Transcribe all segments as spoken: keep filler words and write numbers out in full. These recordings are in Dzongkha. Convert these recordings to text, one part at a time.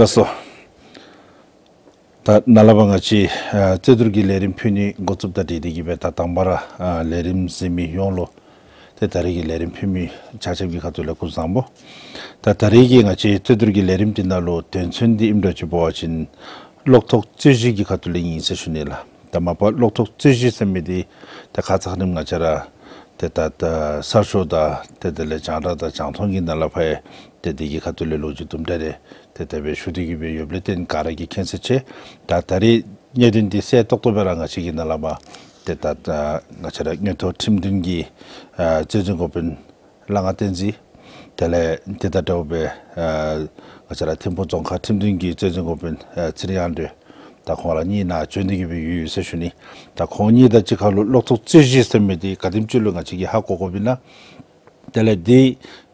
ལགས་སོ། ད་ནཱ་ལས་ཕར་ང་བཅས་ཨ་རྩོད་བསྡུར་གྱི་ལས་རིམ་ཕུལ་ནི་འགོ་བཙུགསཔ་དང་འབྲེལ་ཏེ་གིས་སྦེ་ད་དང་པ་ར་ཨ་ལས་རིམ་གཟིགས་མི་ཡོངས་ལུ་ཏེ་ད་རིས་ཀྱི་ལས་རིམ་ཕུལ་མི་ཆ་ཁྱབ་ཀྱི་ཁ་ཐུག་ལས་སྐུ་གཟུགས་བཟང་པོ། ད་ད་རིས་ཀྱི་ང་བཅས་རྩོད་བསྡུར་གྱི་ལས་རིམ་འདི་ནང་ལུ་དོན་ཚན་འདི་ཨིནམ་འདྲཝ་ཅིག་འབད་བ་ཅིན་གློག་ཐོག་རྩོད་གཞི་གི་ཁ་ཐུག་ལས་ཨིན་ཟེར་ཞུ་ནི་ལགས། ད་མ་པ་གློག་ཐོག་རྩོད་གཞི་ཟེར་མི་འདི་ད་ཁ་ཙ་ཁ་ཉིནམ་ང་བཅས་ར་ཏེ་ད་ད་གསར་ཤོག་དང་ཏེ་དེ་ལས་རྒྱང་བསྒྲགས་དང་རྒྱང་མཐོང་གི་ནང་ལས་ཕར་ཡང་ཏེ་འདི་གི་ཁ་ཐུག་ལས་ལོ་རྒྱུས་དུམ་གྲ་རེ་ཏེ་དེ་སྦེ་ཞུ་སྟེ་གིས་སྦེ་ཡོདཔ་ལས་བརྟེན་ག་ར་གིས་མཁྱེན་གསལ་ཆེ། ད་ད་རིས་གནད་དོན་འདི་གསལ་ཏོག་ཏོ་སྦེ་ར་ང་བཅས་ཀྱི་ནཱ་ལས་ཕར་ཏེ་ད་ད་ང་བཅས་ར་མངོན་མཐོ་ཁྲིམས་འདུན་གྱི་ཨ་རྩོད་འཛིན་འགོ་དཔོན་ལ་ང་བསྟན་འཛིན། དེ་ལས་དེ་དང་འདྲཝ་སྦེ་ཨ་ང་བཅས་ར་ཐིམ་ཕུག་རྫོང་ཁག་ཁྲིམས་འདུན་གྱི་རྩོད་འཛིན་འགོ་དཔོན་ཨ་ཚེ་རིང་དབྱངས་སྒྲོན། ད་ཁོང་ར་གཉིས་ནཱ་བྱོན་ཏེ་གིས་སྦེ་ཡོད་ཡོད་ཟེར་ཞུ་ནི། ད་ཁོང་གཉིས་དང་གཅིག་ཁར་ལུ་གློག་ཐོག་རྩོད་གཞི་ཟེར་མི་འདི་ག་དེམ་ཅིག་ལུ་ང་བཅས་ཀྱིས་ཧ་གོ་དགོཔ་ཨིན་ན། དེ་ལས་འདི་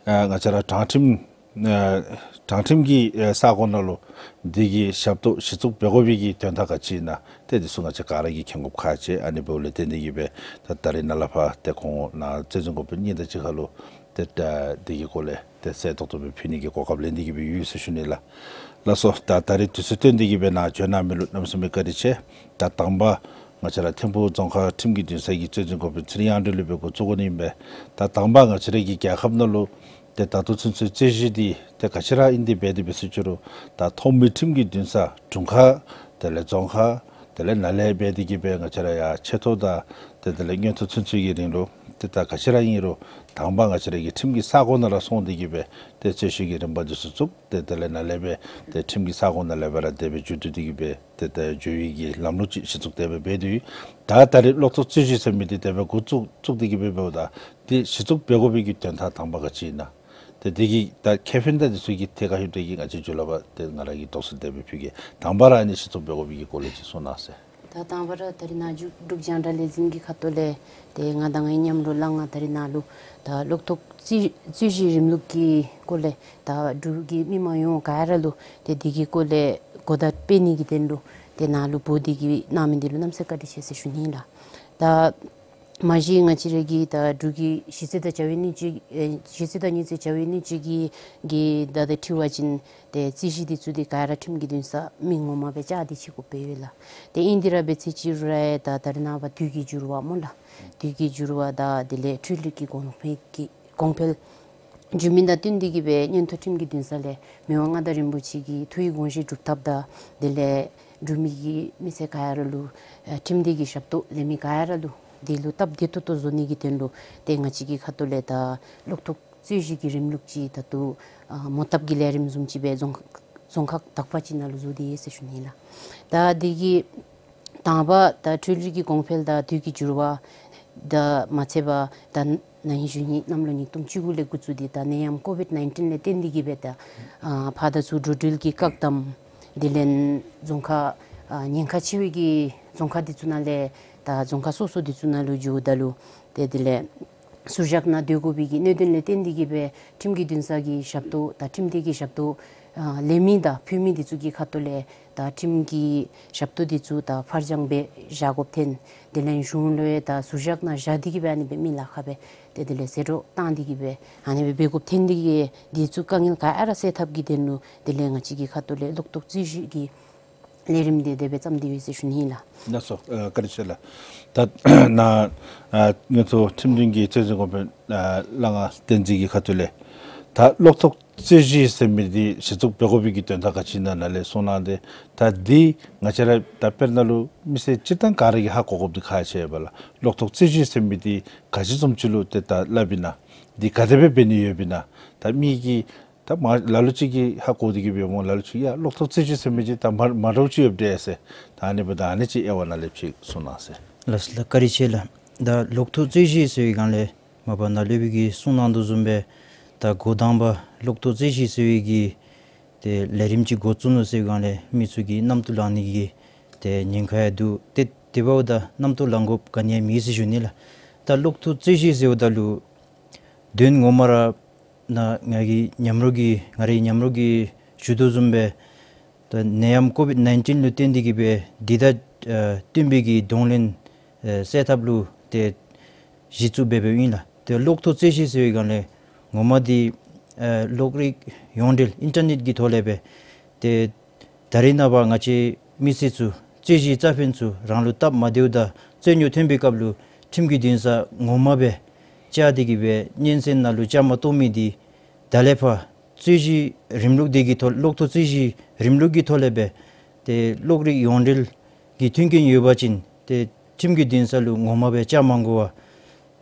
ཨ་ང་བཅས་ར་དྲང་ཁྲིམས་ཨ་དྲང་ཁྲིམས་ཀྱི་ཨ་ས་གོ་ནང་ལུ་འདི་གི་ཞབས་ཏོག་གཞི་བཙུགས་འབད་དགོ་པའི་གི་དོན་དག་ག་ཅི་ཨིན་ན་ཏེ་འདི་ཚུ་ང་བཅས་ག་ར་གིས་མཁྱེན་དགོཔ་ཁག་ཆེ། ཨ་ནི་འབདཝ་ལས་བརྟེན་ཏེ་གིས་སྦེ་ད་ད་རིས་ནཱ་ལས་ཕར་ཏེ་ཁོང་ནཱ་རྩོད་འཛིན་འགོ་དཔོན་གཉིས་དང་གཅིག་ཁར་ལུ་ཏེ་ད་འདི་གི་སྐོར་ལས་ཏེ་གསལ་ཏོག་ཏོ་སྦེ་ཕུལ་ནི་གི་གོ་སྐབས་ལེན་ཏེ་གིས་སྦེ་ཡོད་ཟེར་ཞུ་ནི་ལགས། ལགས་སོ། ད་ད་རིས་དུས་ཚོད་བཏོན་ཏེ་གིས་སྦེ་ནཱ་བྱོན་གནང་མི་ལུ་གནམ་མེད་ས་མེད་བཀའ་དྲིན་ཆེ། ད་དང་པ་ང་བཅས་ར་ཐིམ་ཕུག་རྫོང་ཁག་ཁྲིམས་ཀྱི་འདུན་ས་གི་རྩོད་འཛིན་འགོ་དཔོན་ཚེ་རིང་དབྱངས་སྒྲོན་ལུ་སྦེ་འགོ་བཙུགས་དགོ་ནི་ཨིན་པས། ད་དང་པ་ང་བཅས་ར་གི་རྒྱལ་ཁབ་ནང་ལུ་ཏེ་ད་ལྟོ་ཚུན་ཚོད་རྩོད་གཞི་འདི་ཏེ་ག་ཅི་ར་ཨིན་ཏེ་འབད་དེ་འབད་ཟེར་ཞུ་རུང་ད་ཐོག་མའི་ཁྲིམས་ཀྱི་འདུན་ས་དྲུང་ཁག་དེ་ལས་རྫོང་ཁག་དེ་ལས་ནང་ལས་འབད་དེ་གིས་སྦེ་ང་བཅས་ར་ཡར་ཆེ་མཐོ་དང་ཏེ་དེ་ལས་མངོན་མཐོ་ཚུན་ཚོད་ཀྱི་རིང་ལུ་ཏེ་ད་ག་ཅི་ར་ཨིན་རུང་དང་པ་ང་བཅས་ར་གི་ཁྲིམས་ཀྱི་ས་གོ་ནང་ར་སོང་སྟེ་གིས་སྦེ་ཏེ་རྩོད་གཞི་གི་རིམ་པ་འདི་ཚུ་བཙུགས། ཏེ་དེ་ལས་ནཱ་ལས་སྦེ་ཏེ་ཁྲིམས་ཀྱི་ས་གོ་ནང་ལས་སྦེ་ར་དེ་སྦེ་མཇུག་བསྡུ་སྟེ་གིས་སྦེ་ཏེ་ད་འགྱོ་བའི་གི་ལམ་ལུགས་ཅིག་གཞི་བཙུགས་དེ་སྦེ་འབད་དེ་ཡོད། ད་ད་རིས་གློག་ཐོག་རྩོད་གཞི་ཟེར་མི་འདི་དེ་སྦེ་འགོ་བཙུགས་བཙུགས་ཏེ་གིས་སྦེ་འབདཝ་ད་འདི་གཞི་བཙུགས་འབད་དགོ་པའི་གི་དོན་དག་དང་པ་ག་ཅི་ཨིན་ན། ཏེ་འདི་གི་ད་ཁེ་ཕན་དང་འདི་ཚུ་གི་ཐད་ཁར་ལྷོད་དེ་གིས་ང་བཅས་མཇུག་ལུ་ཕར་ཏེ་ང་ར་གིས་དོགས་སེལ་དེ་སྦེ་ཕུལ་གེ། དང་པ་ར་ཨ་ནི་གཞི་བཙུགས་འབད་དགོ་པའི་གི་སྐོར་ལས་ཅིག་གསུང་གནང་ཟེར། ད་དང་པ་ར་ད་རིས་ནཱ་འབྲུག་འབྲུག་རྒྱང་བསྒྲགས་ལས་འཛིན་གྱི་ཁ་ཐུག་ལས་ཏེ་ང་དང་ངེའི་མཉམ་རོགས་ལ་ང་ད་རིས་ནཱ་ལུ་ད་གློག་ཐོག་རྩོད་རྩོད་གཞི་རིམ་ལུགས་ཀྱི་སྐོར་ལས་ད་འབྲུག་གི་མི་མང་ཡོངས་ག་ར་ལུ་ཏེ་འདི་གི་སྐོར་ལས་གོ་བརྡ་སྤེལ་ནི་གི་དོན་ལུ་ཏེ་ནཱ་ལུ་འབོ་སྟེ་གིས་གནང་མི་འདི་ལུ་གནམ་མེད་ས་མེད་བཀའ་དྲིན་ཆེ་ཟེར་ཞུ་ནི་ལགས། ད་མ་གཞི་ང་བཅས་ར་གི་ད་འབྲུག་གི་གཞི་རྩའི་དང་བྱ་བའི་སྣེ་ཚོགས་ཨེ་གཞི་རྩའི་དང་སྣེ་ཚོགས་བྱ་བའི་སྣེ་ཚོགས་ཀྱི་གི་ད་ད་འཁྲིལ་བ་ཅིན་ཏེ་རྩོད་གཞི་འདི་ཚུ་འདི་ག་ར་ཁྲིམས་ཀྱི་འདུན་ས་མི་ངོ་མ་སྦེ་བཅའ་སྟེ་ཕྱི་གུ་སྦེ་ཡོད་ལགས། ཏེ་ཨིན་དེ་ར་འབད་ཚེ་ཅིག་རུང་ར་ད་ད་རེས་ནངས་པ་དུས་ཀྱི་འགྱུར་བ་སྨོ་ལགས། དུས་ཀྱི་འགྱུར་བ་དང་དེ་ལས་འཕྲུལ་རིག་གི་གོང་འཕེལ་གྱི་གོང་འཕེལ་འགྱོ་མི་དང་བསྟུན་ཏེ་གིས་སྦེ་མངོན་མཐོ་ཁྲིམས་ཀྱི་འདུན་ས་ལས་མི་དབང་མངའ་བདག་རིན་པོ་ཆེ་གི་ཐུགས་ཡིད་དགོངས་བཞེད་སྒྲུབ་ཐབས་དང་དེ་ལས་འབྲུག་མི་གི་མི་སེར་ག་ར་ལུ་ཨ་ཁྲིམས་འདི་གི་ཞབས་ཏོག་ལེན་མི་ག་ར་ལུ་འདི་ལུ་སྟབས་བདེ་ཏོག་ཏོ་བཟོ་ནི་གི་དོན་ལུ་ཏེ་ང་བཅས་ཀྱི་ཁ་ཐུག་ལས་ད་གློག་ཐོག་རྩོད་གཞི་གི་རིམ་ལུགས་ཅིག་ད་ལྟོ་ཨ་མོ་བཏབ་ཀྱི་ལས་རིམ་བཟུམ་ཅིག་སྦེ་རྫོང་རྫོང་ཁག་དག་པ་ཅིག་ནང་ལུ་བཟོ་སྟེ་ཡོད་ཟེར་ཞུ་ནི་ལགས། ད་འདི་གི་དང་པ་ད་འཕྲུལ་རིག་གི་གོང་འཕེལ་དང་དུས་ཀྱི་འགྱུར་བ་དང་མ་ཚད་པར་ད་ན་ཧིང་གཞེས་ཧིང་གནམ་ལོ་ཉིས་སྟོང་བཅུ་དགུ་ལས་འགོ་བཙུགས་ཏེ་ད་ནད་ཡམས་ཀོ་བིཌ་ནའིན་ཊིན་ལས་བརྟེན་ཏེ་གིས་སྦེ་ད་ཨ་ཕར་དང་ཚུར་འགྲོ་འགྲུལ་གྱི་བཀག་དམ་དེ་ལས་རྫོང་ཁག་ཨ་ཉེན་ཁ་ཆེ་བའི་གི་རྫོང་ཁག་འདི་ཚུ་ནང་ལས་ད་རྫོང་ཁག་སོ་སོ་འདི་ཚུ་ནང་ལུ་འགྱོཝ་ད་ལུ་ཏེ་དེ་ལས་ཟུར་བཞག་ནང་སྡོད་དགོ་པའི་གི་གནད་དོན་ལས་བརྟེན་ཏེ་གིས་སྦེ་ཁྲིམས་ཀྱི་འདུན་ས་གི་ཞབས་ཏོག་དང་ཁྲིམས་སྡེ་གི་ཞབས་ཏོག་ཨ་ལེན་མི་དང་ཕུལ་མི་འདི་ཚུ་གི་ཁ་ཐུག་ལས་ད་ཁྲིམས་ཀྱི་ཞབས་ཏོག་འདི་ཚུ་ད་ཕར་འགྱངས་སྦེ་བཞག་དགོཔ་ཐོན། དེ་ལས་གཞུང་ལུ་ཡང་ད་ཟུར་བཞག་ནང་བཞག་སྟེ་གིས་སྦེ་ཨ་ནི་སྦེ་མི་ལཱ་ཁག་སྦེ་ཏེ་དེ་ལས་ཟད་འགྲོ་བཏང་སྟེ་གིས་སྦེ་ཨ་ནི་སྦེ་འབད་དགོཔ་ཐོན་ཏེ་གིས་འདི་ཚུ་དཀའ་ངལ་ག་ར་སེལ་ཐབས་ཀྱི་དོན་ལུ་དེ་ལས་ང་བཅས་ཀྱི་ཁ་ཐུག་ལས་གློག་ཐོག་རྩོད་གཞི་གི་ལས་རིམ་འདི་དེ་སྦེ་བརྩམས་ཏེ་ཡོད་ཟེར་ཞུ་ནི་ཨིན་ལགས། ལགས་སོ། ཨ་བཀའ་དྲིན་ཆེ་ལགས། ད་ནཱ་ཨ་མངོན་མཐོ་ཁྲིམས་འདུན་གྱི་རྩོད་འཛིན་འགོ་དཔོན་ཨ་ལ་ང་བསྟན་འཛིན་གྱི་ཁ་ཐུག་ལས་ད་གློག་ཐོག་རྩོད་གཞི་ཟེར་མི་འདི་གཞི་བཙུགས་འབད་དགོ་པའི་གི་དོན་དག་ག་ཅི་ཨིན་ན་ནཱ་ལས་གསུངས་གནང་སྟེ། ད་འདི་ང་བཅས་ར་ད་དཔེར་ན་ལུ་མི་སེར་སྤྱིར་བཏང་ག་ར་གིས་ཧ་གོ་དགོཔ་འདི་ཁག་ཆེ་བས་ལགས། གློག་ཐོག་རྩོད་གཞི་ཟེར་མི་འདི་ག་ཅི་བཟུམ་ཅིག་ལུ་ཏེ་ད་སླབ་ཨིན་ན། འདི་ག་དེ་སྦེ་འབད་ནི་ཡོདཔ་ཨིན་ན། ད་མི་གིས་ད་མ་ལ་ལུ་ཅིག་གིས་ཧ་གོ་སྟེ་གིས་སྦེ་སྨོ། ལ་ལུ་ཅིག་ཡ་གློག་ཐོག་རྩོད་གཞི་ཟེར་མི་ཅིག་ད་མ་མ་འདྲཝ་ཅིག་ཡོདཔ་འདྲས་ཟེར། ད་ཨ་ནི་འབདཝ་ད་ཨ་ནི་ཅིག་དབྱེ་བ་ནཱ་ལས་ཅིག་གསུང་གནང་ཟེར། ལགས་སོ་ལགས། བཀའ་དྲིན་ཆེ་ལགས། ད་གློག་ཐོག་རྩོད་གཞི་ཟེར་བའི་སྒང་ལས་ མ་པ་ནཱ་སློབ་དཔོན་གྱིས་གསུངས་གནང་དོ་བཟུམ་སྦེ་ད་འགོ་དང་པ་གློག་ཐོག་རྩོད་གཞི་ཟེར་བའི་གི་ཏེ་ལས་རིམ་ཅིག་འགོ་བཙུགས་ནུག་ཟེར་སྒང་ལས་མི་ཚུ་གིས་རྣམ་རྟོག་ལང་ནི་གི་ཏེ་ཉེན་ཁ་ཡང་འདུག། ཏེ་དེ་འབདཝ་ད་རྣམ་རྟོག་ལང་དགོཔ་ག་ནི་ཡང་མེད་ཟེར་ཞུ་ནི་ལགས། ད་གློག་ཐོག་རྩོད་གཞི་ཟེརཝ་ད་ལུ་དོན་ངོ་མ་ར་ནཱ་ང་གི་མཉམ་རོགས་ཀྱིས་ང་རའི་མཉམ་རོགས་ཀྱིས་ཞུ་དོ་བཟུམ་སྦེ་ད་ནད་ཡམས་ཀོ་བིཌ་ནའིན་ཊིན་ལུ་བརྟེན་ཏེ་གིས་སྦེ་འདི་དང་ཨ་བསྟུན་པའི་གི་གདོང་ལེན་ཨ་སེལ་ཐབས་ལུ་ཏེ་གཞི་བཙུགས་འབད་འབདཝ་ཨིན་ལགས། ཏེ་གློག་ཐོག་རྩོད་གཞི་ཟེར་བའི་སྒང་ལས་ངོ་མ་འདི་ཨ་གློག་རིག་ཡོངས་འབྲེལ་ཨིན་ཊར་ནེཊ་ཀྱི་ཐོག་ལས་སྦེ་ཏེ་ད་རེས་ནངས་པ་ང་བཅས་མི་སེར་ཚུ་རྩོད་གཞིའི་རྩ་ཕན་ཚུ་རང་ལུ་སྟབས་མ་བདེཝ་དང་རྩོད་རྙོག་ཐོན་པའི་སྐབས་ལུ་ཁྲིམས་ཀྱི་འདུན་སར་ངོ་མ་སྦེ་བཅར་ཏེ་གིས་སྦེ་སྙན་གསན་ནང་ལུ་བཅའ་མར་གཏོགས་མི་འདི་ད་ལས་ཕར་རྩོད་གཞི་རིམ་ལུགས་འདི་གི་ཐོག་གློག་ཐོག་རྩོད་གཞི་རིམ་ལུགས་ཀྱི་ཐོག་ལས་སྦེ་ཏེ་གློག་རིག་ཡོངས་འབྲེལ་གྱི་མཐུན་རྐྱེན་ཡོད་པ་ཅིན་ཏེ་ཁྲིམས་ཀྱི་འདུན་ས་ལུ་ངོ་མ་སྦེ་བཅར་མ་དགོ་པར་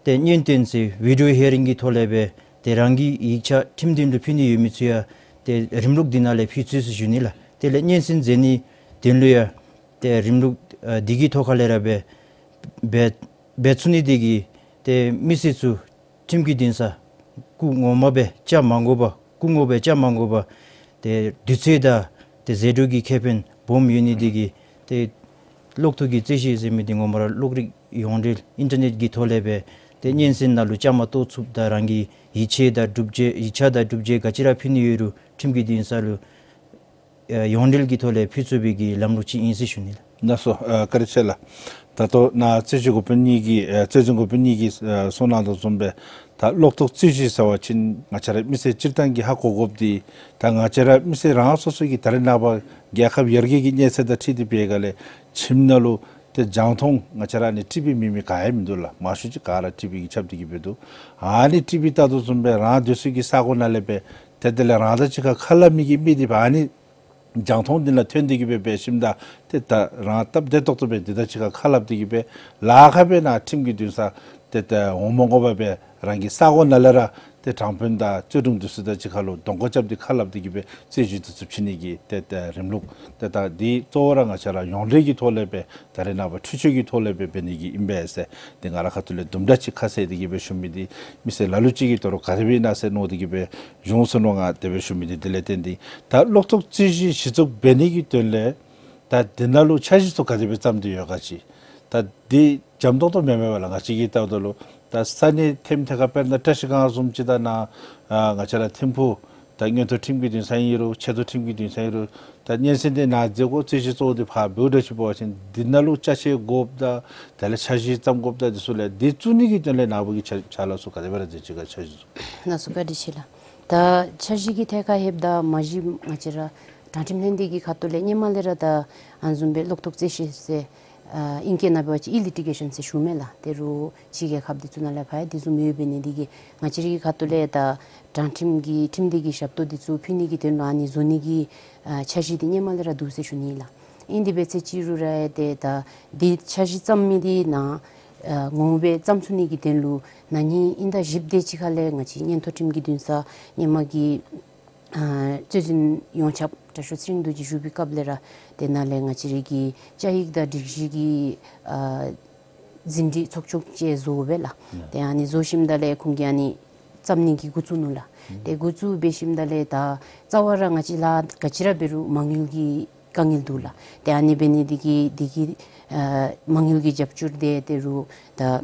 ཏེ་སྙན་གཏན་ཟེར་བི་ཌིའོ་ཧི་ཡ་རིང་གི་ཐོག་ལས་སྦེ་ཏེ་རང་གི་ཡིག་ཆ་ཁྲིམས་འདུན་ལུ་ཕུལ་ནི་ཡོད་མི་ཚུ་ཡང་ཏེ་རིམ་ལུགས་འདི་ནང་ལས་ཕུལ་ཚུགས་ཟེར་ཞུ་ནི་ལགས། དེ་ལས་སྙན་གསན་མཛད་ནིའི་དོན་ལུ་ཡང་ཏེ་རིམ་ལུགས་ཨ་འདི་གི་ཐོག་ཁ་ལས་ར་སྦེ་འབད་འབད་ཚུགས་ནི་དེ་གིས་ཏེ་མི་སེར་ཚུ་ཁྲིམས་ཀྱི་འདུན་ས་སྐུ་ངོ་མ་སྦེ་བཅར་མ་དགོ་པར་སྐུ་ངོ་སྦེ་བཅར་མ་དགོ་པར་ཏེ་དུས་ཚོད་དང་ཏེ་ཟད་འགྲོ་གི་ཁེ་ཕན་སྦོམ་ཡོད་ནི་དེ་གིས་ཏེ་གློག་ཐོག་གི་རྩོད་གཞི་ཟེར་མི་འདི་ངོ་མ་ར་གློག་རིག་ཡོངས་འབྲེལ་ཨིན་ཊར་ནེཊ་ཀྱི་ཐོག་ལས་སྦེ་ཏེ་སྙན་གསན་ནང་ལུ་བཅའ་མར་གཏོགས་ཚུགསཔ་དང་རང་གི་ཡིག་ཆ་དང་སྒྲུབ་བྱེད་ཡིག་ཆ་དང་སྒྲུབ་བྱེད་ག་ཅི་ར་ཕུལ་ནི་ཡོད་རུང་ཁྲིམས་ཀྱི་འདུན་ས་ལུ་ཨ་ཡོངས་འབྲེལ་གྱི་ཐོག་ལས་ཕུལ་ཚུགས་པའི་གི་ལམ་ལུགས་ཅིག་ཨིན་ཟེར་ཞུ་ནི་ལགས། ལགས་སོ། ཨ་བཀའ་དྲིན་ཆེ་ལགས། ད་ལྟོ་ནཱ་རྩོད་གཞི་འགོ་དཔོན་གཉིས་ཀྱིས་ཨ་རྩོད་འཛིན་འགོ་དཔོན་གཉིས་ཀྱིས་ཨ་གསུངས་གནང་དོ་བཟུམ་སྦེ་ད་གློག་ཐོག་རྩོད་གཞི་ཟེར་བ་ཅིན་ང་བཅས་ར་མི་སེར་སྤྱིར་བཏང་གིས་ཧ་གོ་དགོཔ་འདི་ད་ང་བཅས་ར་མི་སེར་རང་སོ་སོ་གི་ད་རེས་ནངས་པ་རྒྱལ་ཁབ་ཡར་རྒྱས་ཀྱི་གནས་ཚད་དང་འཁྲིལ་ཏེ་འབད་སྒང་ལས་ཁྱིམ་ནང་ལུ་ཏེ་རྒྱང་མཐོང་ང་བཅས་ར་ནི་ཊི་བི་མེད་མི་ག་ཡང་མིན་འདུག་ལགས། མང་ཤོས་ཅིག་ག་ར་ཊི་བི་གིས་ཁྱབ་སྟེ་གིས་སྦེ་འདུག། ཨ་ནི་ཊི་བི་ལྟ་དོ་བཟུམ་སྦེ་རང་སྡོད་སའི་གི་ས་གོ་ནང་ལས་སྦེ་ཏེ་དེ་ལས་རང་དང་གཅིག་ཁར་ཁ་སླབ་མི་གི་མི་འདི་ཨ་ནི་རྒྱང་མཐོང་འདི་ནང་ཐོན་ཏེ་གིས་སྦེ་འབད་ཞིནམ་ད་ཏེ་ད་རང་སྟབས་བདེ་ཏོག་ཏོ་སྦེ་འདི་དང་གཅིག་ཁར་ཁ་སླབ་སྟེ་གིས་སྦེ་ལཱ་ཁག་སྦེ་ནཱ་ཁྲིམས་ཀྱི་འདུན་ས་ཏེ་ད་འོང་མ་དགོ་པར་སྦེ་རང་གི་ས་གོ་ནང་ལས་ར་ཏེ་དྲང་དཔོན་དང་རྩོད་དྲུང་འདི་ཚུ་དང་གཅིག་ཁར་ལུ་གདོང་ཁ་རྐྱབ་སྟེ་ཁ་སླབ་སྟེ་གིས་སྦེ་རྩོད་གཞི་འདི་ཚུ་ཕྱེ་ནི་གི་ཏེ་ད་རིམ་ལུགས་ཏེ་ད་འདི་གཙོ་བོ་ར་ང་བཅས་ར་ཡོངས་འབྲེལ་གྱི་ཐོག་ལས་སྦེ་ད་རེས་ནངས་པ་འཕྲུལ་ཆས་ཀྱི་ཐོག་ལས་སྦེ་འབད་ནི་གི་ཨིན་པས་ཟེར་ཏེ་ང་རའི་ཁ་ཐུག་ལས་དུམ་གྲ་ཅིག་ཁ་གསལ་ཏེ་གིས་སྦེ་ཞུ་མི་འདི་མི་སེར་ལ་ལུ་ཅིག་གིས་དོ་རུང་ག་དེ་སྦེ་ཨིན་ན་ཟེར་མནོ་སྟེ་གིས་སྦེ་བྱུང་སོང་ནུག། ང་དེ་སྦེ་ཞུ་མི་འདི་དེ་ལས་བརྟེན་ཏེ་ད་གློག་ཐོག་རྩོད་གཞི་གཞི་བཙུགས་འབད་ནི་གི་དོན་ལས་ད་འདི་ནང་ལུ་འཆར་གཞི་ཚུ་ག་དེ་སྦེ་བརྩམས་ཏེ་ཡོད་ག་ཅིག། ད་འདི་འཇམ་ཏོང་ཏོ་མེན་མས་པ་ལགས། ང་བཅས་ཀྱིས་བལྟཝ་ད་ལུ་ད་ས་གནས་ཐེམ་ཐེ་ཁ་དཔེར་ན་བཀྲ་ཤིས་སྒང་བཟུམ་ཅིག་དང་ནཱ་ཨ་ང་བཅས་ར་ཐིམ་ཕུག་ད་མངོན་མཐོ་ཁྲིམས་ཀྱི་འདུན་ས་ཨིན་རུང་ཆེ་མཐོ་ཁྲིམས་ཀྱི་འདུན་ས་ཨིན་རུང་ད་སྙན་གསན་འདི་ནཱ་མཛད་དགོ། རྩོད་གཞི་གཙོ་བོ་འདི་ཕར་འབདཝ་འདྲཝ་ཅིག་འབད་བ་ཅིན་འདི་ནང་ལུ་ཅ་ཆས་དགོཔ་དང་དེ་ལས་འཆར་གཞི་བརྩམ་དགོཔ་དང་འདི་ཚུ་ལས་འདི་བཙུགས་ནི་གི་དོན་ལས་ནཱ་བུ་གི་ཅ་ཅ་ལ་ཚུ་ག་དེ་སྦེ་ར་མཛད་ཅི་ག། འཆར་གཞི་ཚུ། ལགས་སོ། བཀའ་དྲིན་ཆེ་ལགས། ད་འཆར་གཞི་གི་ཐད་ཁར་ལྷོདཔ་ད་མ་གཞི་ང་བཅས་ར་དྲང་ཁྲིམས་ལྷན་སྡེ་གི་ཁ་ཐུག་ལས་སྔོན་མ་ལས་ར་ད་ཨ་ནི་བཟུམ་སྦེ་གློག་ཐོག་རྩོད་གཞི་ཟེར་ཨ་ཨིང་སྐད་ནང་འབད་བ་ཅིན་ཨི་ལི་ཊི་གེ་ཤཱན་ཟེར་ཞུཝ་མས་ལགས། ད་རུང་ཕྱི་རྒྱལ་ཁབ་འདི་ཚུ་ནང་ལས་ཕར་ཡང་དེ་བཟུམ་ཡོདཔ་འབད་ནི་འདི་གིས་ང་བཅས་རའི་ཁ་ཐུག་ལས་ད་དྲང་ཁྲིམས་ཀྱི་ཁྲིམས་སྡེ་གི་ཞབས་ཏོག་འདི་ཚུ་ཕུལ་ནི་གི་དོན་ལུ་ཨ་ནི་བཟོ་ནི་གི་ཨ་འཆར་གཞི་འདི་སྔོན་མ་ལས་ར་འདུག་ཟེར་ཞུ་ནི་ལགས། ཨིན་དེ་འབད་ཚེ་ཅིག་རུང་ར་ཡང་ཏེ་ད་འདི་འཆར་གཞི་བརྩམ་མི་འདི་ནཱ་ཨ་ངོ་མ་སྦེ་བརྩམ་ཚུགས་ནི་གི་དོན་ལུ་ན་ནིང་དབྱིན་ཟླ་བཞི་པ་དེ་ཅིག་ཁ་ལས་ང་བཅས་མངོན་མཐོ་ཁྲིམས་ཀྱི་འདུན་ས་སྔོན་མ་གི་ཨ་རྩོད་འཛིན་ཡོངས་ཁྱབ་དྲག་ཤོས་ཚེ་རིང་རྡོ་རྗེ་བཞུགས་པའི་སྐབས་ལས་ར་དེ་ནང་ལས་ང་བཅས་རའི་གི་བཅའ་ཡིག་དང་སྒྲིག་གཞི་གི་ཨ་ཟིན་བྲིས་ཚོགས་ཆུང་ཅིག་བཟོ་སྦེ་ལགས། ཏེ་ཨ་ནི་བཟོ་ཞིནམ་ད་ལས་ཁོང་གིས་ཨ་ནི་བརྩམ་ནི་གི་འགོ་བཙུགས་ནུག་ལགས། ཏེ་འགོ་བཙུགས་འབད་ཞིནམ་ད་ལས་ད་རྩ་བ་ར་ང་བཅས་ལཱ་ག་ཅི་ར་འབད་རུང་མ་དངུལ་གྱི་དཀའ་ངལ་འདུག་ལགས། ཏེ་ཨ་ནི་འབད་ནི་འདི་གིས་འདི་གི་ཨ་མ་དངུལ་གྱི་རྒྱབ་སྐྱོར་འདི་ད་རུང་ད་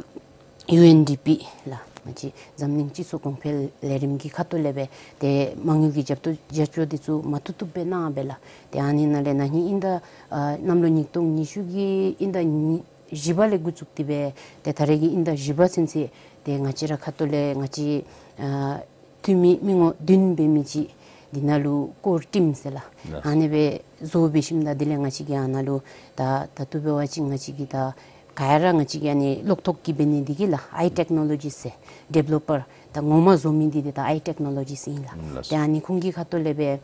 ཡུ་ཨེན་ཌི་པི་ལགས། ང་བཅས་འཛམ་གླིང་སྤྱི་ཚོགས་གོང་འཕེལ་ལས་རིམ་གྱི་ཁ་ཐུག་ལས་སྦེ་ཏེ་མ་དངུལ་གྱི་རྒྱབ་ཏུ་རྒྱབ་སྐྱོར་འདི་ཚུ་མ་བཏུབ་བཏུབ་སྦེ་གནང་སྦེ་ལགས། ཏེ་ཨ་ནི་ནང་ལས་ན་ནིང་དབྱིན་ཟླ་ཨ་གནམ་ལོ་ཉིས་སྟོང་ཉི་ཤུ་གི་དབྱིན་ཟླ་ཉི་བཞི་པ་ལས་འགོ་བཙུགས་ཏེ་སྦེ་ཏེ་ད་རེས་ཀྱི་དབྱིན་ཟླ་བཞི་པ་ཚུན་ཚོད་ཏེ་ང་བཅས་ར་ཁ་ཐུག་ལས་ང་བཅས་ཨ་འཐུས་མི་མི་ངོ་བདུན་འབད་མི་ཅིག་འདི་ནང་ལུ་ཀོར་ཊིམ་ཟེར་ལགས། ཨ་ནི་སྦེ་བཟོ་འབད་ཞིནམ་ད་དེ་ལས་ང་བཅས་ཀྱིས་ཨ་ནཱ་ལུ་ད་ད་ལྟོ་འབད་བ་ཅིན་ང་བཅས་ཀྱིས་ད་ག་ར་ང་བཅས་ཀྱིས་ཨ་ནི་གློག་ཐོག་གི་འབད་ནི་འདི་གིས་ལགས་ཨའི་ཊེག་ནོ་ལོ་ཇིསཊ་ཟེར་ཌི་བེ་ལོ་པར་ད་ངོ་མ་བཟོ་མི་འདི་འདི་ད་ཨའི་ཊེག་ནོ་ལོ་ཇིསཊ་ཨིན་ལགས། ཏེ་ཨ་ནི་ཁོང་གི་ཁ་ཐུག་ལས་སྦེ་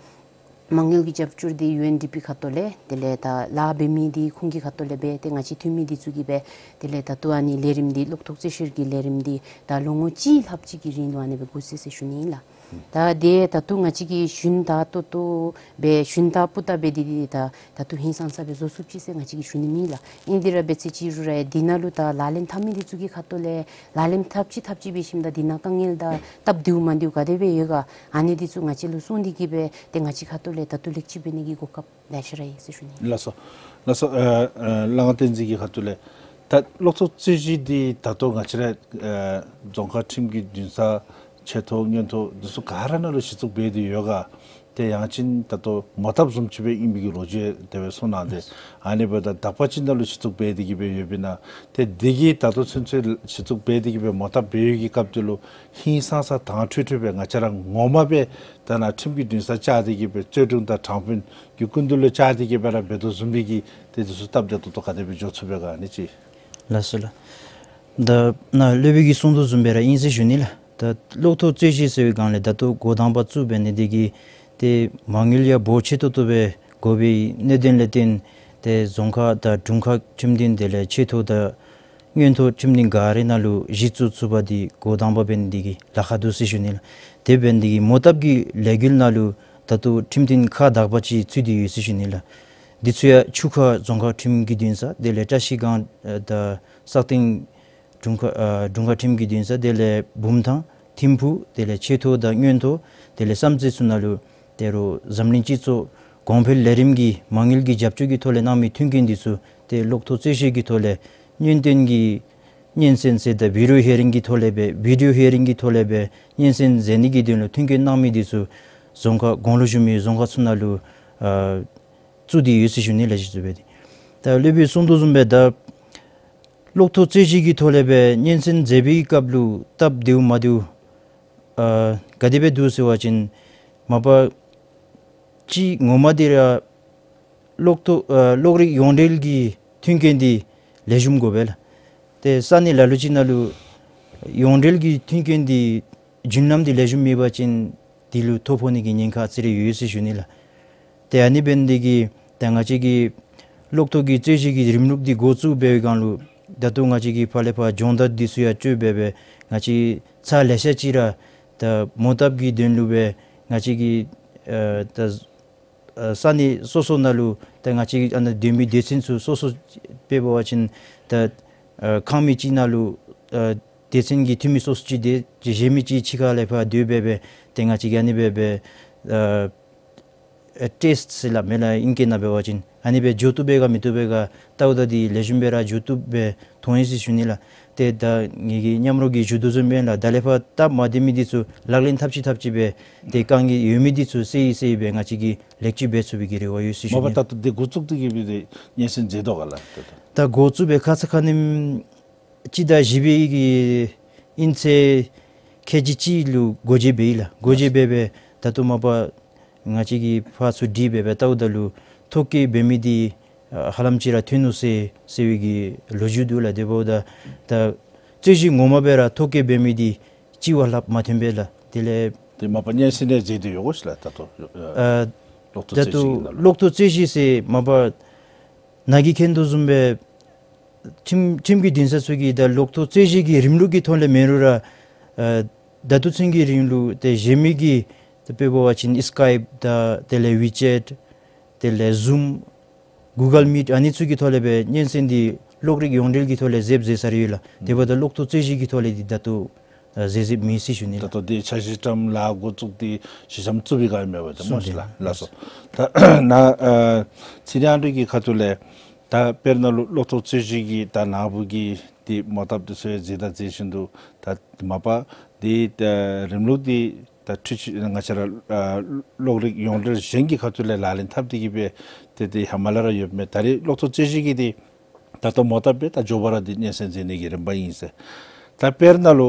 མ་དངུལ་གྱི་རྒྱབ་སྐྱོར་འདི་ཡུ་ཨེན་ཌི་པི་ཁ་ཐུག་ལས་དེ་ལས་ད་ལཱ་འབད་མི་འདི་ཁོང་གི་ཁ་ཐུག་ལས་འབད་དེ་ང་བཅས་འཐུས་མི་འདི་ཚུ་གིས་འབད་དེ་ལས་ད་ལྟོ་ཨ་ནི་ལས་རིམ་འདི་གློག་ཐོག་རྩོད་བཤེར་གྱི་ལས་རིམ་འདི་ད་ལོ་ངོ་གཅིག་ལྷགཔ་ཅིག་གི་རིང་ལུ་ཨ་ནི་སྦེ་འགོ་བཙུགས་ཟེར་ཞུ་ནི་ཨིན་ལགས། ད་དེ་ད་ལྟོ་ང་བཅས་ཀྱིས་ཞུན་དག་ཏོག་ཏོ་སྦེ་ཞུན་དག་སྤུས་དག་སྦེ་འདི་འདི་ད་ད་ལྟོ་ཧིང་སངས་ས་སྦེ་བཟོ་ཚུགསཔ་ཅིག་ཟེར་ང་བཅས་ཀྱིས་ཞུ་ནི་མེད་ལགས། ཨིན་དེ་ར་འབད་ཚེ་ཅིག་རུང་ར་འདི་ནང་ལུ་ད་ལག་ལེན་འཐབ་མི་འདི་ཚུ་གི་ཁ་ཐུག་ལས་ལག་ལེན་འཐབ་ཅི་འཐབ་ཅི་འབད་ཞིནམ་ད་འདི་ནང་དཀའ་ངལ་དང་སྟབས་བདེཝ་མ་བདེཝ་ག་དེ་སྦེ་ཡོད་ག། ཨ་ནི་འདི་ཚུ་ང་བཅས་ལུ་གསུངས་ཏེ་གིས་སྦེ་ཏེ་ང་བཅས་ཁ་ཐུག་ལས་ད་ལྟོ་ལེགས་བཅོས་འབད་ནི་གི་གོ་སྐབས་ལེ་ཤ་ར་ཡོད་ཟེར་ཞུ་ནི། ལགས་སོ། ལགས་སོ། ཨ་ཨ་ལྷ་དབང་བསྟན་འཛིན་གྱི་ཁ་ཐུག་ལས་ད་གློག་ཐོག་རྩོད་གཞི་འདི་ད་ལྟོ་ང་བཅས་ར་ཨ་རྫོང་ཁག་ཁྲིམས་ཀྱི་འདུན་ས་ཆེ་མཐོ་མངོན་མཐོ་འདི་ཚུ་ག་ར་ནང་ལུ་གཞི་བཙུགས་འབད་དེ་ཡོད་ག། ཏེ་ཡང་ཅིན་ད་ལྟོ་མོ་བཏབ་བཟུམ་ཅིག་སྦེ་ཨིན་པའི་གི་ལོ་རྒྱུས་དེ་སྦེ་གསུངས་གནང་སྟེ། ཨ་ནི་འབདཝ་ད་དག་པ་ཅིག་ནང་ལུ་གཞི་བཙུགས་འབད་དེ་གིས་སྦེ་ཡོདཔ་ཨིན་ན། ཏེ་འདི་གིས་ད་ལྟོ་ཚུན་ཚོད་གཞི་བཙུགས་འབད་དེ་གིས་སྦེ་མོ་བཏབ་འབད་བའི་གི་སྐབས་དེ་ལུ་ཧིང་སངས་ས་དྭངས་འཕྲོས་འཕྲོས་སྦེ་ང་བཅས་ར་ངོ་མ་སྦེ་ད་ནཱ་ཁྲིམས་ཀྱི་འདུན་ས་བཅགས་ཏེ་གིས་སྦེ་རྩོད་དྲུང་དང་དྲང་དཔོན་གྱི་སྐུ་མདུན་ལུ་བཅར་ཏེ་གིས་སྦེ་ར་འབད་དོ་བཟུམ་སྦེ་གི་ཏེ་འདི་ཚུ་སྟབས་བདེ་ཏོག་ཏོ་ག་དེ་སྦེ་འགྱོ་ཚུགས་པས་ག་ཨ་ནི་ཅིག། ལགས་སོ་ལགས། ད་ནཱ་སློབ་དཔོན་གྱིས་གསུངས་དོ་བཟུམ་སྦེ་ར་ཨིན་ཟེར་ཞུ་ནི་ལགས། ད་གློག་ཐོག་རྩོད་གཞི་ཟེར་བའི་སྒང་ལས་ད་ལྟོ་འགོ་དང་པ་བཙུགས་འབད་ནི་འདི་གིས་ཏེ་མ་དངུལ་ཡང་འབོར་ཆེ་ཏོག་ཏོ་སྦེ་དགོ་པའི་གནད་དོན་ལས་བརྟེན་ཏེ་རྫོང་ཁག་དང་དྲུང་ཁག་ཁྲིམས་འདུན་དེ་ལས་ཆེ་མཐོ་དང་མངོན་མཐོ་ཁྲིམས་འདུན་ག་ར་ནང་ལུ་གཞི་བཙུགས་ཚུགས་པ་འདི་འགོ་དང་པ་འབད་ནི་འདི་གིས་ལཱ་ཁག་འདུག་ཟེར་ཞུ་ནི་ལགས། དེ་འབད་ནི་འདི་གིས་མོ་བཏབ་ཀྱི་ལས་འགུལ་ནང་ལུ་ད་ལྟོ་ཁྲིམས་འདུན་ཁག་དག་པ་ཅིག་ཚུད་དེ་ཡོད་ཟེར་ཞུ་ནི་ལགས། འདི་ཚུ་ཡང་ཆུ་ཁ་རྫོང་ཁག་ཁྲིམས་ཀྱི་འདུན་ས་དེ་ལས་བཀྲ་ཤིས་སྒང་ཨ་དང་སག་སྟེང་དྲུང་ཁག་ཨ་དྲུང་ཁག་ཁྲིམས་ཀྱི་འདུན་ས་དེ་ལས་བུམ་ཐང་ཐིམ་ཕུག་དེ་ལས་ཆེ་མཐོ་དང་མངོན་མཐོ་དེ་ལས་བསམ་རྩེ་ཚུ་ནང་ལུ་ད་རུང་འཛམ་གླིང་སྤྱི་ཚོགས་གོང་འཕེལ་ལས་རིམ་གྱི་མ་དངུལ་གྱི་རྒྱབ་སྐྱོར་གྱི་ཐོག་ལས་གནང་མི་མཐུན་རྐྱེན་འདི་ཚུ་ཏེ་གློག་ཐོག་རྩོད་གཞི་གི་ཐོག་ལས་སྙན་སྟོན་གྱི་སྙན་གསན་ཟེར་ད་བི་ཌི་ཡོ་ཧི་ཡ་རིང་གི་ཐོག་ལས་སྦེ་བི་ཌི་ཡོ་ཧི་ཡ་རིང་གི་ཐོག་ལས་སྦེ་སྙན་གསན་མཛད་ནི་གི་དོན་ལུ་མཐུན་རྐྱེན་གནང་མི་འདི་ཚུ་རྫོང་ཁག་གོང་ལུ་ཞུ་མི་རྫོང་ཁག་ཚུ་ནང་ལུ་ཨ་བཙུགས་ཏེ་ཡོད་ཟེར་ཞུ་ནི་ལགས། གཞི་བཙུགས་འབད་དེ་ད་སློབ་དཔོན་གསུངས་དོ་བཟུམ་སྦེ་ད་གློག་ཐོག་རྩོད་གཞི་གི་ཐོག་ལས་སྦེ་སྙན་གསན་མཛད་པའི་སྐབས་ལུ་སྟབས་བདེཝ་མ་བདེཝ་ཨ་ག་དེ་སྦེ་འདུག་ཟེར་བ་ཅིན་མ་པ་ཅིག་ངོ་མ་འདི་ར་གློག་ཐོག་ཨ་གློག་རིག་ཡོངས་འབྲེལ་གྱི་མཐུན་རྐྱེན་འདི་ལེགས་ཤོམ་དགོ་པས་ལགས། ཏེ་ས་གནས་ལ་ལུ་ཅིག་ནང་ལུ་ཡོངས་འབྲེལ་གྱི་མཐུན་རྐྱེན་འདི་རྒྱུན་ལམ་འདི་ལེགས་ཤོམ་མེད་པ་ཅིན་འདི་ལུ་ཐོ་ཕོག་ནི་གི་ཉེན་ཁ་ཨ་ཙི་རེ་ཡོད་ཟེར་ཞུ་ནི་ལགས། ཏེ་ཨ་ནི་འབད་ནི་འདི་གིས་ད་ང་བཅས་ཀྱི་གློག་ཐོག་གི་རྩོད་གཞི་གི་རིམ་ལུགས་འདི་འགོ་བཙུགས་འབད་བའི་སྒང་ལུ་ད་ལྟོ་ང་བཅས་ཀྱིས་ཕར་ལས་ཕར་སྦྱོང་བརྡར་འདི་ཚུ་ཡང་སྤྲོད་འབད་སྦེ་ང་བཅས་ཚར་ལེ་ཤ་ཅིག་ར་ད་མོ་བཏབ་ཀྱི་དོན་ལུ་སྦེ་ང་བཅས་ཀྱི་ཨ་ད་ཨ་ས་གནས་སོ་སོ་ནང་ལུ་ད་ང་བཅས་ཨ་ནཱ་སྡོད་མི་སྡེ་ཚན་ཚུ་སོ་སོ་དཔེ་འབད་བ་ཅིན་ད་ཨ་ཁང་མིག་ཅིག་ནང་ལུ་ཨ་སྡེ་ཚན་གྱི་འཐུས་མི་སོ་སོ་ཅིག་སྡོད་ཅིག་གཞན་མི་ཅིག་ཕྱི་ཁ་ལས་ཕར་སྡོད་སྦེ་སྦེ་ཏེ་ང་བཅས་ཀྱིས་ཨ་ནི་སྦེ་སྦེ་ཨ་ཨ་ཊེསཊ་ཟེར་སླབ་མས་ལགས་ཨིང་སྐད་ནང་འབད་བ་ཅིན། ཨ་ནི་སྦེ་འགྱོ་བཏུབ་པས་ག་མི་བཏུབ་པས་ག་བལྟཝ་ད་འདི་ལེགས་ཤོམ་སྦེ་ར་འགྱོ་བཏུབ་སྦེ་མཐོང་ཡི་ཟེར་ཞུ་ནི་ལགས། ཏེ་ད་ངེ་གི་མཉམ་རོགས་ཀྱིས་ཞུ་དོ་བཟུམ་སྦེ་ལགས་ད་ལས་ཕར་སྟབས་མ་བདེ་མི་འདི་ཚུ་ལག་ལེན་འཐབ་ཅི་འཐབ་ཅི་སྦེ་ཏེ་དཀའ་ངལ་ཡོད་མི་འདི་ཚུ་སེལ་ཡི་སེལ་ཡི་སྦེ་ང་བཅས་ཀྱིས་ལེགས་བཅོས་འབད་ཚུགས་པའི་གི་རེ་བ་ཡོད་ཟེར་ཞུ་མ་པ་ནི། ད་ལྟོ་འདི་འགོ་བཙུགས་ཏེ་གིས་སྦེ་འདི་སྙན་གསན་མཛད་དོ་ག་ལགས་ད་ལྟོ། ད་འགོ་བཙུགས་སྦེ་ཁ་ཙ་ཁ་ཉིནམ་སྤྱི་ཟླ་བཞི་པའི་གི་ཨིན་ཚེས་ཁལ་གཅིག་གཅིག་ལུ་སྒོ་འབྱེད་འབད་ཡི་ལགས། སྒོ་འབྱེད་འབད་སྦེ་ད་ལྟོ་མ་པ་ང་བཅས་ཀྱིས་ཕར་ཚུར་དྲི་འབད་སྦེ་བལྟཝ་ད་ལུ་ཐོ་བཀོད་འབད་མི་འདི་ཨ་ཧ་ལམ་ཅིག་ར་ཐོན་ནུག་ཟེར་ཟེར་བའི་གི་ལོ་རྒྱུས་འདུག་ལགས། དེ་འབདཝ་ད་ད་རྩོད་གཞི་ངོ་མ་སྦེ་ར་ཐོ་བཀོད་འབད་མི་འདི་གཅིག་བ་ལྷགཔ་མ་ཐོན་པས་ལགས། དེ་ལས་དེ་མ་པ་སྙན་གསན་ཡང་མཛད་དེ་ཡོད་གོ་ཤིག་ལགས་ད་ལྟོ། ཨ་གློག་ཐོག་ད་རྩོད་གཞི་ལྟོ་གི་ནང་ལུ་གློག་ཐོག་རྩོད་གཞི་ཟེར་མ་པ་ནཱ་གིས་མཁྱེན་དོ་བཟུམ་སྦེ་ཁྲིམས་ཁྲིམས་ཀྱི་འདུན་ས་ཚུ་གིས་ད་གློག་ཐོག་རྩོད་གཞི་གི་རིམ་ལུགས་ཀྱི་ཐོག་ལས་མེན་རུང་ར་ཨ་ད་ལྟོ་ཚུན་གྱི་རིང་ལུ་ཏེ་གཞན་མི་གི་ད་དཔེ་འབད་བ་ཅིན་སི་ཀའིཔ་དང་དེ་ལས་ཝི་ཅེཊ་དེ་ལས་ཟུམ་གུ་གཱལ་མིཊ་ཨ་ནི་ཚུ་གི་ཐོག་ལས་སྦེ་སྙན་གསན་འདི་གློག་རིག་ཡོངས་འབྲེལ་གྱི་ཐོག་ལས་མཛདཔ་མཛད་ཚར་ཡོད་ལགས། དེ་འབདཝ་ད་གློག་ཐོག་རྩོད་གཞི་གི་ཐོག་ལས་འདི་ད་ལྟོ་ཨ་མཛད་མཛདཔ་མེད་ཟེར་ཞུ་ནི་ད་ལགས། ལྟོ་འདི་འཆར་གཞི་བཀྲམ་ལཱ་འགོ་བཙུགས་ཏེ་ཞི་འཇམ་བཙུགས་པའི་སྒང་ཨིན་མས་པ་ཏེ་སྨོ་ཤིག་ལགས། ལགས་སོ། ད་ནཱ་ཨ་ཚེ་རིང་ཨ་ལུ་གི་ཁ་ཐུག་ལས་ད་དཔེར་ན་ལུ་གློག་ཐོག་རྩོད་གཞི་གི་ད་ནཱ་བུ་གི་འདི་མོ་བཏབ་འདི་ཚུ་ཡང་མཛད་དང་མཛད་བཞིན་འདུག། ད་མ་པ་འདི་ད་རིམ་ལུགས་འདི་ད་འཕྲུལ་ཆས་ང་བཅས་ར་ཨ་གློག་རིག་ཡོངས་འབྲེལ་གཞན་གྱི་ཁ་ཐུག་ལས་ལག་ལེན་འཐབ་སྟེ་གིས་སྦེ་ཏེ་འདི་ཧེ་མ་ལས་ར་ཡོདཔ་མས། ད་རེས་གློག་ཐོག་རྩོད་གཞི་གི་འདི་ད་ལྟོ་མོ་བཏབ་སྦེ་ད་མགྱོགས་པ་ར་འདི་སྙན་གསན་མཛད་ནི་གི་རིམ་པ་ཨིན་ཟེར། ད་དཔེར་ན་ལུ་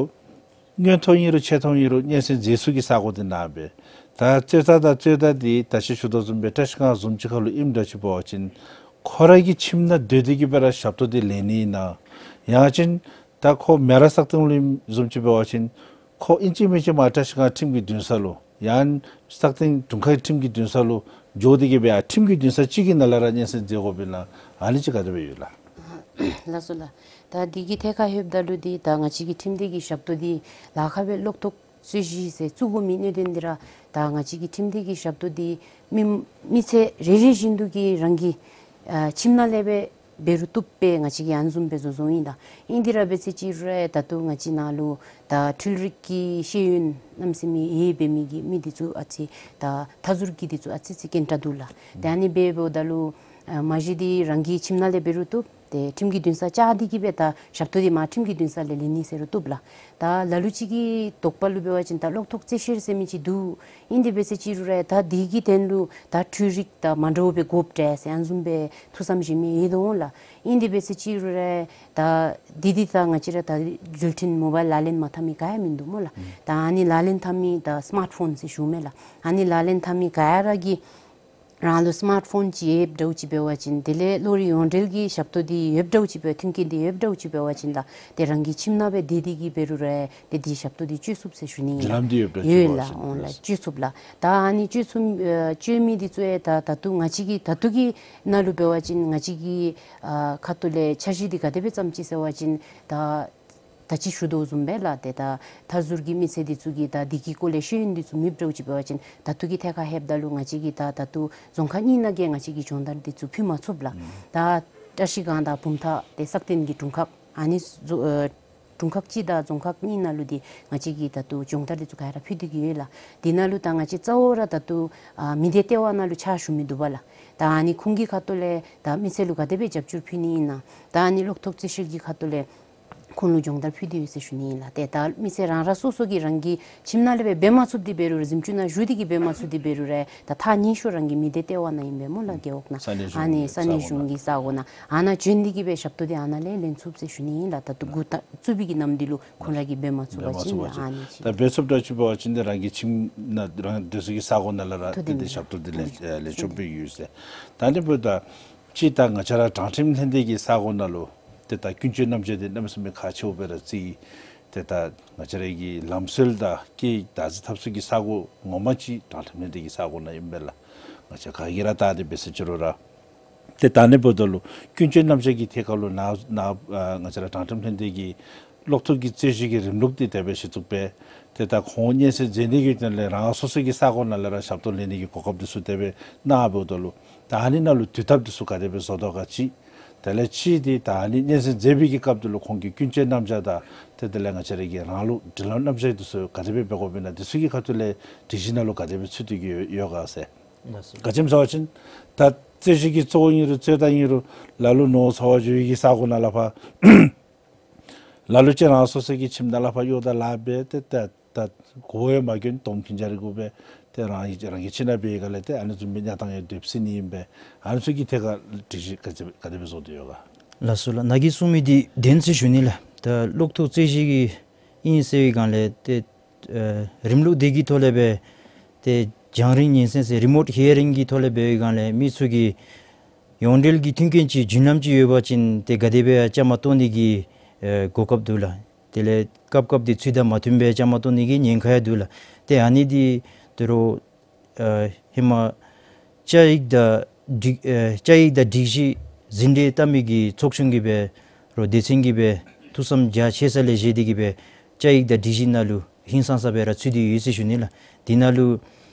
མངོན་མཐོ་ཨིན་རུང་ཆེ་མཐོ་ཨིན་རུང་སྙན་གསན་མཛད་ས་གི་ས་གོ་འདི་ནཱ་སྦེ། ད་རྩོད་ཟླ་དང་རྩོད་ཟླ་འདི་ད་ཅི་ཞུ་དོ་བཟུམ་སྦེ་བཀྲ་ཤིས་སྒང་བཟུམ་ཅིག་ཁར་ལུ་ཨིནམ་འདྲ་ཅིག་འབད་བ་ཅིན་ཁོ་ར་གི་ཁྱིམ་ནང་སྡོད་དེ་གིས་སྦེ་ར་ཞབས་ཏོག་འདི་ལེན་ནི་ཨིན་ན། ཡང་ཅིན་ད་ཁོ་མེ་རག་སག་སྟེང་ལུ་ཨིནམ་བཟུམ་ཅིག་འབད་བ་ཅིན་ཁོ་ཨིན་ཅི་མིན་ཅི་མར་བཀྲ་ཤིས་སྒང་ཁྲིམས་ཀྱི་འདུན་ས་ལུ་ཡང་སག་སྟེང་དྲུང་ཁག་ཁྲིམས་ཀྱི་འདུན་ས་ལུ་ འགྱོ་སྟེ་གི་སྦེ་ཨ་ཁྲིམས་ཀྱི་འདུན་ས་གཅིག་གི་ནང་ལས་ར་སྙན་གསན་མཛད་དགོཔ་ཨིན་ན་ཨ་ནི་ཅིག་ག་དེ་སྦེ་ཡོད་ལགས། ལགས་སོ་ལགས། ད་འདི་གི་ཐད་ཁར་ལྷོདཔ་ད་ལུ་འདི་ད་ང་བཅས་ཀྱི་ཁྲིམས་སྡེ་གི་ཞབས་ཏོག་འདི་ལཱ་ཁག་སྦེ་གློག་ཐོག་རྩོད་གཞི་ཟེར་བཙུགས་དགོ་མི་གནད་དོན་འདི་ར་ད་ང་བཅས་ཀྱི་ཁྲིམས་སྡེ་གི་ཞབས་ཏོག་འདི་མི་མི་ཚེ་རེ་རེ་བཞིན་དུ་གི་རང་གི་ཨ་ཁྱིམ་ནང་ལས་སྦེ་འབད་རུང་བཏུབ་པས། ང་བཅས་ཀྱིས་ཨ་ནི་བཟུམ་སྦེ་བཟོ་བཟོཝ་ཨིན་ལགས། ཨིན་དེ་ར་འབད་ཚེ་ཅིག་རུང་ར་ད་ལྟོ་ང་བཅས་ནང་ལུ་ད་འཕྲུལ་རིག་གི་ཤེས་ཡོན་གནམ་མེད་ས་མེད་ཡོད་པའི་མི་གི་མི་འདི་ཚུ་ཨ་ཙི་ད་མཐའ་ཟུར་གྱི་འདི་ཚུ་ཨ་ཙི་ཙི་རྐྱེན་འདྲ་འདུག་ལགས། ཏེ་ཨ་ནི་འབདཝ་ད་ལུ་ཨ་མ་གཞི་འདི་རང་གི་ཁྱིམ་ནང་ལས་འབད་རུང་བཏུབ། ཏེ་ཁྲིམས་ཀྱི་འདུན་ས་བཅར་ཏེ་གི་སྦེ་ད་ཞབས་ཏོག་འདི་མར་ཁྲིམས་ཀྱི་འདུན་ས་ལས་ལེན་ནི་ཟེར་རུང་བཏུབ་ལགས། ད་ལ་ལུ་ཅིག་གི་དོགས་པ་ལུ་འབད་བ་ཅིན་ད་གློག་ཐོག་རྩོད་བཤེར་ཟེར་མི་ཅིག་འདུག། ཨིན་དེ་འབད་ཚེ་ཅིག་རུང་ར་ད་འདི་གི་དོན་ལུ་ད་འཕྲུལ་རིག་དང་མ་འདྲཝ་སྦེ་དགོཔ་འདྲས་ཟེར་ཨ་ནི་བཟུམ་སྦེ་ཐུགས་བསམ་བཞེས་མི་ཡོད་དོ་འོང་ལགས། ཨིན་དེ་འབད་ཚེ་ཅིག་རུང་ར་ད་འདི་འདི་ད་ང་བཅས་ར་ད་འགྲུལ་འཕྲིན་མོ་བཱའིལ་ལག་ལེན་མ་འཐབ་མི་ག་ཡང་མིན་འདུག་སྨོ་ལགས། ཨུམ། ད་ཨ་ནི་ལག་ལེན་འཐབ་མི་ད་སི་མཱརཊ་ཕོན་ཟེར་ཞུཝ་མས་ལགས། ཨ་ནི་ལག་ལེན་འཐབ་མི་ག་ར་གིས་རང་ལུ་སི་མཱརཊ་ཕོན་ཅིག་ཡོདཔ་འདྲཝ་ཅིག་འབད་བ་ཅིན་དེ་ལས་གློག་རིག་ཡོངས་འབྲེལ་གྱི་ཞབས་ཏོག་འདི་ཡོདཔ་འདྲཝ་ཅིག་འབད་མཐུན་རྐྱེན་འདི་ཡོདཔ་འདྲཝ་ཅིག་འབད་བ་ཅིན་ལགས་ཏེ་རང་གི་ཁྱིམ་ནང་སྦེ་སྡོད་དེ་གི་འབད་རུང་ར་ཏེ་འདི་ཞབས་ཏོག་འདི་སྤྱོད་ཚུགས་ཟེར་ཞུ་ནི་ཨིན། འགྲུལ་ལམ་འདི་ཡོདཔ་འདྲཝ་ཅིག་ཡོད་འབད་བ་ལགས། ཅིན་འོང་ལགས། སྤྱོད་ཚུགས་ལགས། ད་ཨ་ནི་སྤྱོད་ཚུགས་ཨ་སྤྱོད་མི་འདི་ཚུ་ཡང་ད་ད་ལྟོ་ང་བཅས་ཀྱི་ད་ལྟོ་གི་ནང་ལུ་འབད་བ་ཅིན་ང་བཅས་ཀྱི་ཨ་ཁ་ཐུག་ལས་འཆར་གཞི་འདི་ག་དེ་སྦེ་བརྩམས་ཅི་ཟེར་བ་ཅིན་ད་ད་ཅི་ཞུ་དོ་བཟུམ་སྦེ་ལགས། ཏེ་ད་མཐའ་ཟུར་གྱི་མི་སེར་འདི་ཚུ་གིས་ད་འདི་གི་སྐོར་ལས་ཤེས་ཡོན་འདི་ཚུ་མེདཔ་འདྲཝ་ཅིག་འབད་བ་ཅིན་ད་ལྟོ་གི་ཐད་ཁར་ལྷོདཔ་ད་ལུ་ང་བཅས་ཀྱིས་ད་ད་ལྟོ་རྫོང་ཁག་གཉིས་ནང་གི་ང་བཅས་ཀྱིས་སྦྱོང་བརྡར་འདི་ཚུ་ཕུལ་མ་ཚུགས་ལགས། ཨུམ། ད་བཀྲ་ཤིས་སྒང་དང་བུམ་ཐང་ཏེ་སག་སྟེང་གི་དྲུང་ཁག་ཨ་ནི་རྫོ་ཨ་དྲུང་ཁག་གཅིག་དང་རྫོང་ཁག་གཉིས་ནང་ལུ་འདི་ང་བཅས་ཀྱིས་ད་ལྟོ་སྦྱོང་བརྡར་འདི་ཚུ་ག་ར་ཕུལ་ཏེ་གི་ཡོད་ལགས། འདི་ནང་ལུ་ད་ང་བཅས་གཙོ་བོ་ར་ད་ལྟོ་ཨ་མི་སྡེ་ལྟེ་བ་ནང་ལུ་ཕྱག་ཞུ་མི་འདུག་པ་ལགས། ད་ཨ་ནི་ཁོང་གི་ཁ་ཐུག་ལས་ད་མི་སེར་ལུ་ག་དེ་སྦེ་རྒྱབ་སྐྱོར་ཕུལ་ནི་ཨིན་ན། ད་ཨ་ནི་གློག་ཐོག་རྩོད་བཤེར་གྱི་ཁ་ཐུག་ལས་ཁོང་ལུ་སྦྱོང་བརྡར་ཕུལ་ཏེ་ཡོད་ཟེར་ཞུ་ནི་ཨིན་ལགས། ཏེ་ད་མི་སེར་རང་རང་སོ་སོ་གིས་རང་གི་ཁྱིམ་ནང་ལས་སྦེ་འབད་མ་ཚུགས་ཏེ་འབད་རུང་ར་གཟིམ་ཅུང་ནང་བཞུགས་ཏེ་གི་འབད་མ་ཚུགས་ཏེ་འབད་རུང་ར་ད་ཐག་ཉེ་ཤོས་རང་གི་མི་སྡེ་ལྟེ་བ་ནང་ཨིན་པས་སྨོ་ལགས། རྒེད་འོག་ནང་ས་གནས་ཨ་ནི་གཞུང་ས་གནས་གཞུང་གི་ས་གོ་ནང་ཨ་ནཱ་བྱོན་ཏེ་གི་སྦེ་ཞབས་ཏོག་འདི་ཨ་ནཱ་ལས་ལེན་ཚུགས་ཟེར་ཞུ་ནི་ཨིན་ལགས། ད་ལྟོ་འགོ་ད་བཙུགས་པའི་གི་ནམ་དུས་ལུ་ཁོང་ར་གིས་འབད་མ་ཚུགས་པ་ཅིན་འབད་མ་ཚུགས་པ་ཅིན་ཨ་ནི་ཅིག་ད་འབད་ཚུགསཔ་འདྲཝ་ཅིག་འབད་བ་ཅིན་ཏེ་རང་གི་ཁྱིམ་ནང་རང་སྡོད་ས་གི་ས་གོ་ནང་ལས་ར་ཏེ་ཏེ་ཞབས་ཏོག་འདི་ལེན་ཨ་ལེན་ཆོགཔ་སྦེ་ཡོད་ཟེར། ད་ཨ་ནི་འབདཝ་ད་ཅིག་ད་ང་བཅས་ར་དྲང་ཁྲིམས་ལྷན་སྡེ་གི་ས་གོ་ནང་ལུ་ཏེ་ད་ཀུན་སྤྱོད་རྣམ་གཞག་འདི་གནམ་མེད་ས་མེད་ཁག་ཆེཝ་སྦེ་ར་བརྩི། ཏེ་ད་ང་བཅས་ར་གི་ལམ་སྲོལ་དང་སྐད་ཡིག་བདག་འཛིན་འཐབ་ས་གི་ས་གོ་ངོ་མ་ཅིག་དྲང་ཁྲིམས་ལྷན་སྡེ་གི་ས་གོ་ནང་ཨིན་པས་ལགས། ང་བཅས་ག་གིས་ར་བལྟ་སྟེ་འབད་ཟེར་ཅི་རུང་ར། ཏེ་ད་ཨ་ནི་འབདཝ་ད་ལུ་ཀུན་སྤྱོད་རྣམ་གཞག་གི་ཐད་ཁར་ལུ་ནཱ་ནཱ་ཨ་ང་བཅས་ར་དྲང་ཁྲིམས་ལྷན་སྡེ་གིས་གློག་ཐོག་གི་རྩོད་གཞི་གི་རིམ་ལུགས་འདི་དེ་སྦེ་གཞི་བཙུགས་སྦེ་ཏེ་ད་ཁོང་སྙན་གསན་མཛད་ནི་གི་དོན་ལས་རང་སོ་སོ་གི་ས་གོ་ནང་ལས་ར་ཞབས་ཏོག་ལེན་ནི་གི་གོ་སྐབས་འདི་ཚུ་དེ་སྦེ་གནང་འབདཝ་ད་ལུ་ད་ཨ་ནི་ནང་ལུ་དུས་ཐབས་འདི་ཚུ་ག་དེ་སྦེ་བཟོ་དོ་ག་ཅིག། དེ་ལས་ཅིག་འདི་ད་ཨ་ནི་སྙན་གསན་མཛད་པའི་གི་སྐབས་འདི་ལུ་ཁོང་གི་ཀུན་སྤྱོད་རྣམ་གཞག་དང་ཏེ་དེ་ལས་ང་བཅས་ར་གི་རང་ལུགས་སྒྲིག་ལམ་རྣམ་གཞག་འདི་ཚུ་ག་དེ་སྦེ་འབད་དགོཔ་ཨིན་ན་འདི་ཚུ་གི་ཁ་ཐུག་ལས་སྒྲིག་གཞི་ནང་ལུ་ག་དེ་སྦེ་ཚུད་དེ་གི་ཡོད་ག་ཟེར། ལགས་སོ། ག་ཅི་སྨོ་ཟེར་བ་ཅིན་ད་རྩོད་གཞི་གི་གཙོ་བོ་ཨིན་རུང་རྩོད་ཟླ་ཨིན་རུང་ལ་ལུ་ནོར་འཚོ་བ་འགྱོ་བའི་གི་ས་གོ་ནང་ལས་ཕར་ལ་ལུ་ཅིག་རང་སོ་སོ་གི་ཁྱིམ་ནང་ལས་ཕར་གཡོག་དང་ལཱ་འབད་ཏེ་ཏེ་ད་གོ་ཡང་མ་གྱོན་དོམ་ཁྱིམ་ཇ་རི་གུ་སྦེ་ཏེ་རང་རང་གི་ཁྱིམ་ནང་འབད་བའི་སྒང་ལས་ཏེ་ཨ་ནི་བཟུམ་མའི་གནས་སྟངས་ཡང་སྡོད་སྲིད་ནི་ཨིན་པས། ཨ་ནི་ཚུ་གི་ཐད་ཁར་སྒྲིག་གཞི་ག་ཅི་ག་དེ་སྦེ་བཟོ་སྟེ་ཡོད་ག། ལགས་སོ་ལགས། ནཱ་གིས་གསུངས་མི་འདི་བདེན་ཟེར་ཞུ་ནི་ལགས། ད་གློག་ཐོག་རྩོད་གཞི་གི་ཨིན་ཟེར་བའི་སྒང་ལས་ཏེ་ཨ་རིམ་ལུགས་འདི་གི་ཐོག་ལས་སྦེ་ཏེ་རྒྱང་རིང་ཉན་གསན་ཟེར་རི་མོཊ་ཧི་ཡ་རིང་གི་ཐོག་ལས་འབད་བའི་སྒང་ལས་མི་ཚུ་གིས་ཡོངས་འབྲེལ་གྱི་མཐུན་རྐྱེན་ཅིག་རྒྱུན་ལམ་ཅིག་ཡོད་པ་ཅིན་ཏེ་ག་དེ་སྦེ་ཡང་བཅའ་མར་གཏོགས་ནི་གི་ཨེ་གོ་སྐབས་འདུག་ལགས། དེ་ལས་སྐབས་སྐབས་འདི་ཚུལ་དང་མ་མཐུན་པའི་བཅའ་མར་གཏོགས་ནི་གི་ཉེན་ཁ་ཡང་འདུག་ལགས། ཏེ་ཨ་ནི་འདི་དོ་རུང་ཨེ་ཧེ་མ་བཅའ་ཡིག་དང་སྒྲིག་ཨེ་བཅའ་ཡིག་དང་སྒྲིག་གཞི་ཟིན་བྲིས་བཏབ་མི་གི་ཚོགས་ཆུང་གིས་འབད་རུང་སྡེ་ཚན་གྱིས་འབད་ཐུགས་བསམ་རྒྱ་ཆེ་ས་ལས་བཞེས་ཏེ་གིས་འབད་བཅའ་ཡིག་དང་སྒྲིག་གཞི་ནང་ལུ་ཧིང་སངས་ས་སྦེ་ར་ཚུད་དེ་ཡོད་ཟེར་ཞུ་ནི་ལགས། འདི་ནང་ལུ་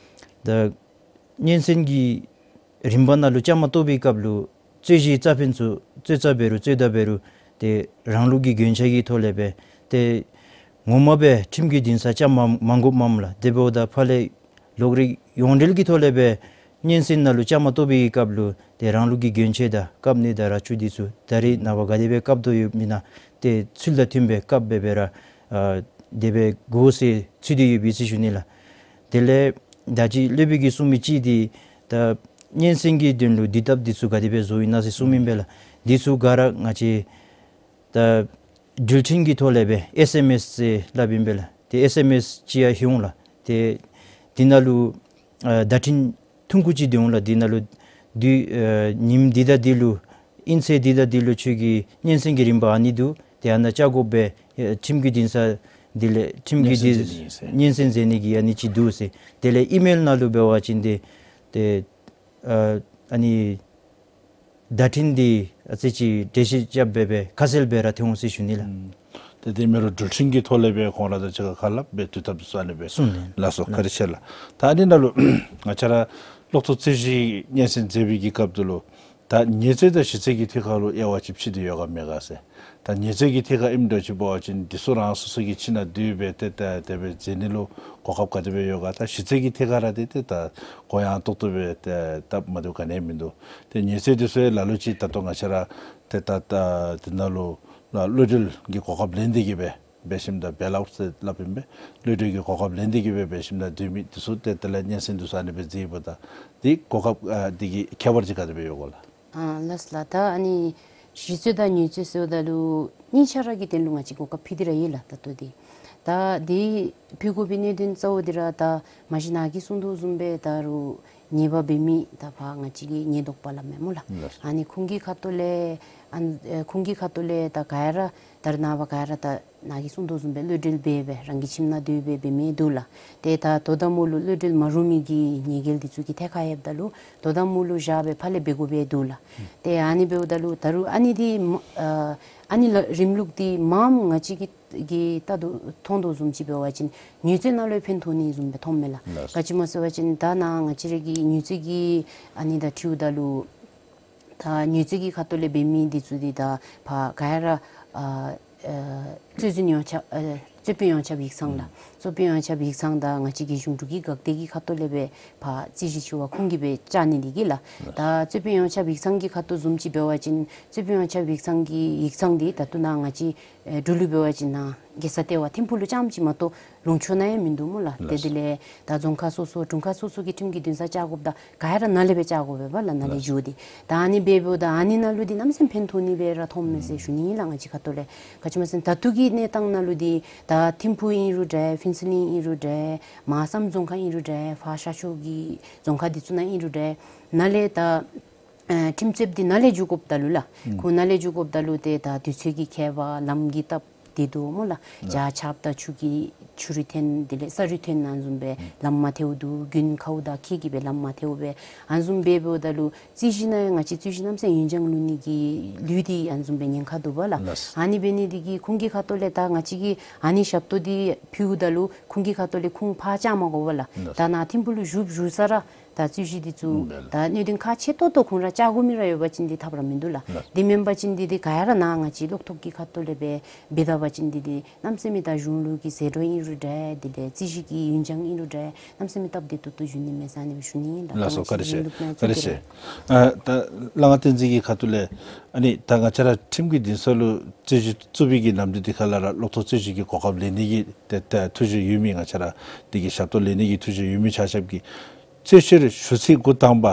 ད་སྙན་གསན་གྱི་རིམ་པ་ནང་ལུ་བཅའ་མར་གཏོགས་པའི་སྐབས་ལུ་རྩོད་གཞིའི་རྩ་ཕན་ཚུ་རྩོད་རྩ་འབད་རུང་རྩོད་ཟླ་འབད་རུང་ཏེ་རང་ལུགས་ཀྱི་གྱོན་ཆས་ཀྱི་ཐོག་ལས་སྦེ་ཏེ་ངོ་མ་སྦེ་ཁྲིམས་ཀྱི་འདུན་སར་བཅའ་མར་མ་དགོཔ་མས་ལགས། དེ་འབདཝ་ད་ཕར་ལས་གློག་རིག་ཡོངས་འབྲེལ་གྱི་ཐོག་ལས་སྦེ་སྙན་གསན་ནང་ལུ་བཅའ་མར་གཏོགས་པའི་སྐབས་ལུ་ཏེ་རང་ལུགས་ཀྱི་གྱོན་ཆས་དང་བཀབ་ནི་དང་ར་ཆུ་འདི་ཚུ་ད་རེས་ནངས་པ་ག་དེ་སྦེ་བཀབ་དོ་ཡོདཔ་ཨིན་ན་ཏེ་ཚུལ་དང་མཐུན་པའི་བཀབ་སྦེ་སྦེ་ར་ཨ་དེ་སྦེ་དགོ་ཟེར་ཚུད་དེ་ཡོད་པས་ཟེར་ཞུ་ནི་ལགས། དེ་ལས་ད་ཅི་སློབ་དཔོན་གྱིས་གསུངས་མི་ཅིག་འདི་ད་སྙན་གསན་གྱི་དོན་ལུ་དུས་ཐབས་འདི་ཚུ་ག་དེ་སྦེ་བཟོཝ་ཨིན་ན་ཟེར་གསུངམ་ཨིན་པས་ལགས། འདི་ཚུ་ག་ར་ང་བཅས་ད་འགྲུལ་འཕྲིན་གྱི་ཐོག་ལས་སྦེ་ཨེསི་ཨེམ་ཨེསི་ཟེར་སླབ་ཨིན་པས་ལགས། ཏེ་ཨེསི་ཨེམ་ཨེསི་ཅིག་ཡང་ལྷོད་འོང་ལགས། ཏེ་འདི་ནང་ལུ་ཨ་བརྡ་འཕྲིན་ཐུང་ཀུ་ཅིག་སྡོད་འོང་ལགས། འདི་ནང་ལུ་དུས་ཨ་ཉིནམ་འདི་དང་འདི་ལུ་ཨིན་ཚེས་འདི་དང་འདི་ལུ་ཁྱོད་ཀྱི་སྙན་གསན་གྱི་རིམ་པ་ཨ་ནི་འདུག། ཏེ་ཨ་ནཱ་བཅར་དགོ་པས། ཨེ་ཁྲིམས་ཀྱི་འདུན་ས་འདི་ལས་ཁྲིམས་ཀྱི་སྙན་གསན་འདི་མཛད་ནི་ཨིན་ཟེར། སྙན་གསན་མཛད་ནི་གི་ཨ་ནི་ཅིག་འདུག་ཟེར། དེ་ལས་ཨི་མེལ་ནང་ལུ་འབད་བ་ཅིན་ཏེ་ཏེ་ ཨ་ཨ་ནི་བརྡ་འཕྲིན་འདི་ཨ་ཙི་ཅིག་འགྲེལ་བཤད་རྐྱབ་སྦེ་སྦེ་ཁ་གསལ་སྦེ་ར་ཐོན་འོང་ཟེར་ཞུ་ནི་ལགས། ཨུམ། ཏེ་དེ་མེན་རུང་འགྲུལ་འཕྲིན་གྱི་ཐོག་ལས་སྦེ་ཁོང་ར་དང་གཅིག་ཁར་ཁ་སླབ་སྦེ་དུས་ཐབས་སུ་ཨ་ནི་སྦེ། གསུངས་ནུག། ལགས་སོ། ལགས། བཀའ་དྲིན་ཆེ་ལགས། ད་ཨ་ནི་ནང་ལུ་ང་བཅས་ར་གློག་ཐོག་རྩོད་གཞི་སྙན་སེང་མཛད་པའི་གི་སྐབས་དེ་ལུ་ད་ཉེས་རྩོད་དང་ཞི་རྩོད་ཀྱི་ཐད་ཁར་ལུ་དབྱེ་བ་ཅིག་ཕྱེ་སྟེ་ཡོད་ག་མེད་ག་ཟེར། ད་ཉེས་རྩོད་ཀྱི་ཐད་ཁར་ཨིནམ་འདྲཝ་ཅིག་འབད་བ་ཅིན་འདི་ཚུ་རང་སོ་སོ་གི་ཁྱིམ་ནང་སྡོད་སྦེ་ཏེ་ད་དེ་སྦེ་མཛད་ནི་ལུ་གོ་སྐབས་ག་དེ་སྦེ་ཡོད་ག། ད་ཞི་རྩོད་ཀྱི་ཐད་ཁར་ར་ཏེ་ཏེ་ད་གུ་ཡངས་ཏོག་ཏོ་སྦེ་ཏེ་སྟབས་མ་བདེཝ་ག་ནི་ཡང་མིན་འདུག། ཏེ་ཉེས་རྩོད་འདི་ཚུ་ལ་ལུ་ཅིག་ད་ལྟོ་ང་བཅས་ར་ཏེ་ད་ད་དེ་ནང་ལུ་གློད་གྲོལ་གྱི་གོ་སྐབས་ལེན་ཏེ་གི་སྦེ་འབད་ཞིནམ་ད་བེལ་ཨའུཊ་ཟེར་སླབ་ཨིན་པས། གློད་གྲོལ་གྱི་གོ་སྐབས་ལེན་ཏེ་གི་སྦེ་འབད་ཞིནམ་ད་སྡོད་མི་འདི་ཚུ་ཏེ་དེ་ལས་སྙན་སེང་འདི་ཚུ་ཨ་ནི་སྦེ་མཛད་ཡི་འབདཝ་ད་འདི་གོ་སྐབས་ཨ་འདི་གི་ཁྱད་པར་ཅིག་ག་དེ་སྦེ་ཡོད་ག་ལགས། ཨ་ལགས་སོ་ལགས། ད་ཨ་ནི་ཞི་རྩོད་དང་ཉེས་རྩོད་ཟེརཝ་ད་ལུ་གཉིས་ཆ་ར་གི་དོན་ལུ་ང་བཅས་གོ་སྐབས་ཕུལ་ཏེ་ར་ཡོད་ལགས། ད་ལྟོ་འདི་ད་འདི་ཕུལ་དགོ་པའི་གནད་དོན་གཙོ་བོ་འདི་ར་ད་མ་གཞི་ནཱ་གིས་གསུང་དོ་བཟུམ་སྦེ་ད་རུང་ཉེས་པ་འབད་མི་ད་ཕར་ང་བཅས་ཀྱི་ཉེན་རྟོག་པ་ལགས་མེན་སྨོ་ལགས། ལགས། ཨ་ནི་ཁོང་གི་ཁ་ཐུག་ལས་ཨ་ནི་ཨེ་ཁོང་གི་ཁ་ཐུག་ལས་ད་ག་ར་ད་རེས་ནངས་པ་ག་ར་ད་ནཱ་གིས་གསུང་དོ་བཟུམ་སྦེ་གློད་གྲོལ་འབད་སྦེ་རང་གི་ཁྱིམ་ནང་སྡོད་སྦེ་འབད་མི་འདུག་ལགས། ཏེ་ད་དོ་དམ་འོག་ལུ་གློད་གྲོལ་མ་རུང་མི་གི་ཉེས་འགེལ་འདི་ཚུ་གི་ཐད་ཁར་ཡོདཔ་ད་ལུ་དོ་དམ་འོག་ལུ་བཞག་སྦེ་ཕར་ལས་འབད་དགོ་པས་འདུག་ལགས། ཨུམ། ཏེ་ཨ་ནི་འབདཝ་ད་ལུ་ད་རུང་ཨ་ནི་འདི་མ་ཨ་ཨ་ནི་ལགས་རིམ་ལུགས་འདི་མངམ་ང་བཅས་ཀྱིས་ཀྱིས་ལྟ་དོ་མཐོང་དོ་བཟུམ་ཅིག་འབད་བ་ཅིན་ཉེས་རྩོད་ནང་ལུ་ཕན་ཐོགས་ནི་བཟུམ་སྦེ་མཐོངམ་མས་ལགས། ལགས། ག་ཅི་སྨོ་ཟེར་བ་ཅིན་ད་ནཱ་ང་བཅས་ར་གི་ཉེས་རྩོད་ཀྱི་ཨ་ནི་ད་འཁྲིལཝ་ད་ལུ་ད་ཉེས་རྩོད་ཀྱི་ཁ་ཐུག་ལས་འབད་མི་འདི་ཚུ་འདི་ད་ཕར་ག་ར་ཨ་ཨ་རྩོད་འཛིན་ཡོངས་ཁྱབ་ཨ་རྩོད་དཔོན་ཡོངས་ཁྱབ་ཡིག་ཚང་ལགས། ཨུམ། རྩོད་དཔོན་ཡོངས་ཁྱབ་ཡིག་ཚང་དང་ང་བཅས་ཀྱི་གཞུང་འབྲུག་གི་འགག་སྡེ་གི་ཁ་ཐུག་ལས་སྦེ་ཕར་རྩོད་གཞི་འཆི་བ་ཁོང་གིས་སྦེ་བཅར་ནི་འདི་གིས་ལགས། ལགས། ད་རྩོད་དཔོན་ཡོངས་ཁྱབ་ཡིག་ཚང་གི་ཁ་ཐུག་བཟུམ་ཅིག་འབད་བ་ཅིན་རྩོད་དཔོན་ཡོངས་ཁྱབ་ཡིག་ཚང་གི་ཡིག་ཚང་འདི་ད་ལྟོ་ནཱ་ང་བཅས་ཨེ་འབྲུག་ལུ་འབད་བ་ཅིན་ནཱ་རྒྱལ་ས་ལྟེ་བ་ཐིམ་ཕུག་ལུ་རྐྱངམ་ཅིག་མ་གཏོགས་ལུང་ཕྱོགས་ནང་ཡང་མིན་འདུག་སྨོ་ལགས། ལགས། ཏེ་དེ་ལས་ད་རྫོང་ཁག་སོ་སོ་དྲུང་ཁག་སོ་སོ་གི་ཁྲིམས་ཀྱི་འདུན་ས་བཅར་དགོཔ་ད་ག་ར་ནཱ་ལས་སྦེ་བཅར་དགོ་པས་ལགས། ནཱ་ལས་ལགས། འགྱོ་སྟེ་ད་ཨ་ནི་འབདཝ་ད་ཨ་ནི་ནང་ལུ་འདི་གནམ་མེད་ས་མེད་ཕན་ཐོགས་ནི་སྦེ་ར་མཐོངམ་མས་ཟེར་ཞུ་ནི་ཨིན་ལགས་ང་བཅས་ཁ་ཐུག་ལས། ག་ཅི་སྨོ་ཟེར་ན་ད་ལྟོ་གི་གནས་སྟངས་ནང་ལུ་འདི་ད་ཐིམ་ཕུག་ཨིན་རུང་འདྲ་ཕུན་ཚོགས་གླིང་ཨིན་རུང་འདྲ་མར་བསམ་རྫོང་ཁག་ཨིན་རུང་འདྲ་ཕར་ཤར་ཕྱོགས་ཀྱི་རྫོང་ཁག་འདི་ཚུ་ནང་ཨིན་རུང་འདྲ་ནཱ་ལས་ད་ཨ་ཁྲིམས་རྩོདཔ་འདི་ནཱ་ལས་འགྱོ་དགོཔ་ད་ལུ་ལགས། ཨུམ། ཁོང་ནཱ་ལས་འགྱོ་དགོཔ་ད་ལུ་ཏེ་ད་དུས་ཚོད་ཀྱི་ཁྱད་པར་ལམ་གྱི་སྟབས་བདེ་འདུག་སྨོ་ལགས། ཨུམ། བྱཱར་ཆརཔ་དང་ཆུ་གི་ཆུ་རུད་འཐོན་དེ་ལས་ས་རུད་འཐོན་ཨ་ནི་བཟུམ་སྦེ་ལམ་མ་ཐལཝ་འདུག། དགུན་ཁཝ་དང་ཁྱེགས་ཀྱིས་སྦེ་ལམ་མ་ཐལཝ་སྦེ་ཨ་ནི་བཟུམ་སྦེ་འབདཝ་ད་ལུ་རྩོད་གཞི་ནང་ཡང་ང་བཅས་རྩོད་གཞི་གནམ་མེད་ས་མེད་ཡུན་འགྱངས་ལུས་ནི་གི་ལུས་ཏེ་ཨ་ནི་བཟུམ་སྦེ་ཉེན་ཁ་འདུག་པ་ལགས། ལགས། ཨ་ནི་འབད་ནི་འདི་གིས་ཁོང་གི་ཁ་ཐུག་ལས་ད་ང་བཅས་ཀྱིས་ཨ་ནི་ཞབས་ཏོག་འདི་ཕུལཝ་ད་ལུ་ཁོང་གི་ཁ་ཐུག་ལས་ཁོང་ཕར་བཅར་མ་དགོ་པ་ལགས། ལགས། ད་ནཱ་ཐིམ་ཕུག་ལུ་བཞུགས་བཞུགས་ས་ར་ད་རྩོད་གཞི་འདི་ཚུ་ཨུམ་ལགས། ད་གནད་དོན་ཁག་ཆེ་ཏོག་ཏོ་ཁོང་ར་བཅར་དགོ་མི་ར་ཡོད་པ་ཅིན་འདི་ཐབས་ར་མིན་འདུག་ལགས། ལགས། འདི་མེན་པ་ཅིན་འདི་འདི་ག་ཡ་ར་ནཱ་ང་བཅས་གློག་ཐོག་གི་ཁ་ཐུག་ལས་སྦེ་འབད་ད་པ་ཅིན་འདི་འདི་གནམ་མེད་ས་མེད་ད་གཞུང་ལུགས་ཀྱི་ཟད་འགྲོ་ཨིན་རུང་འདྲ་དེ་ལས་རྩོད་གཞི་གི་ཡུན་འགྱངས་ཨིན་རུང་འདྲ་གནམ་མེད་ས་མེད་སྟབས་བདེ་ཏོག་ཏོ་འགྱོ་ནི་མས་ཟེར་ཨ་ནི་སྦེ་ཞུ་ནི་ཨིན་ལགས། ལགས་སོ། བཀའ་དྲིན་ཆེ། བཀའ་དྲིན་ཆེ། ཨ་ད་ལྷ་དབང་བསྟན་འཛིན་གྱི་ཁ་ཐུག་ལས་ཨ་ནི་ད་ང་བཅས་ར་ཁྲིམས་ཀྱི་འདུན་ས་ལུ་རྩོད་གཞི་བཙུགས་པའི་གི་ནམ་དུས་འདི་ཁར་ལས་ར་གློག་ཐོག་རྩོད་གཞི་གི་གོ་སྐབས་ལེན་ནི་གི་ཏེ་ཏེ་ཐུགས་བཞེད་ཡོད་མི་ང་བཅས་ར་འདི་གི་ཞབས་ཏོག་ལེན་ནི་གི་ཐུགས་བཞེད་ཡོད་མི་ཆ་ཁྱབ་ཀྱིས་རྩོད་བཤེར་ཞུ་ཚིག་འགོ་དང་པ་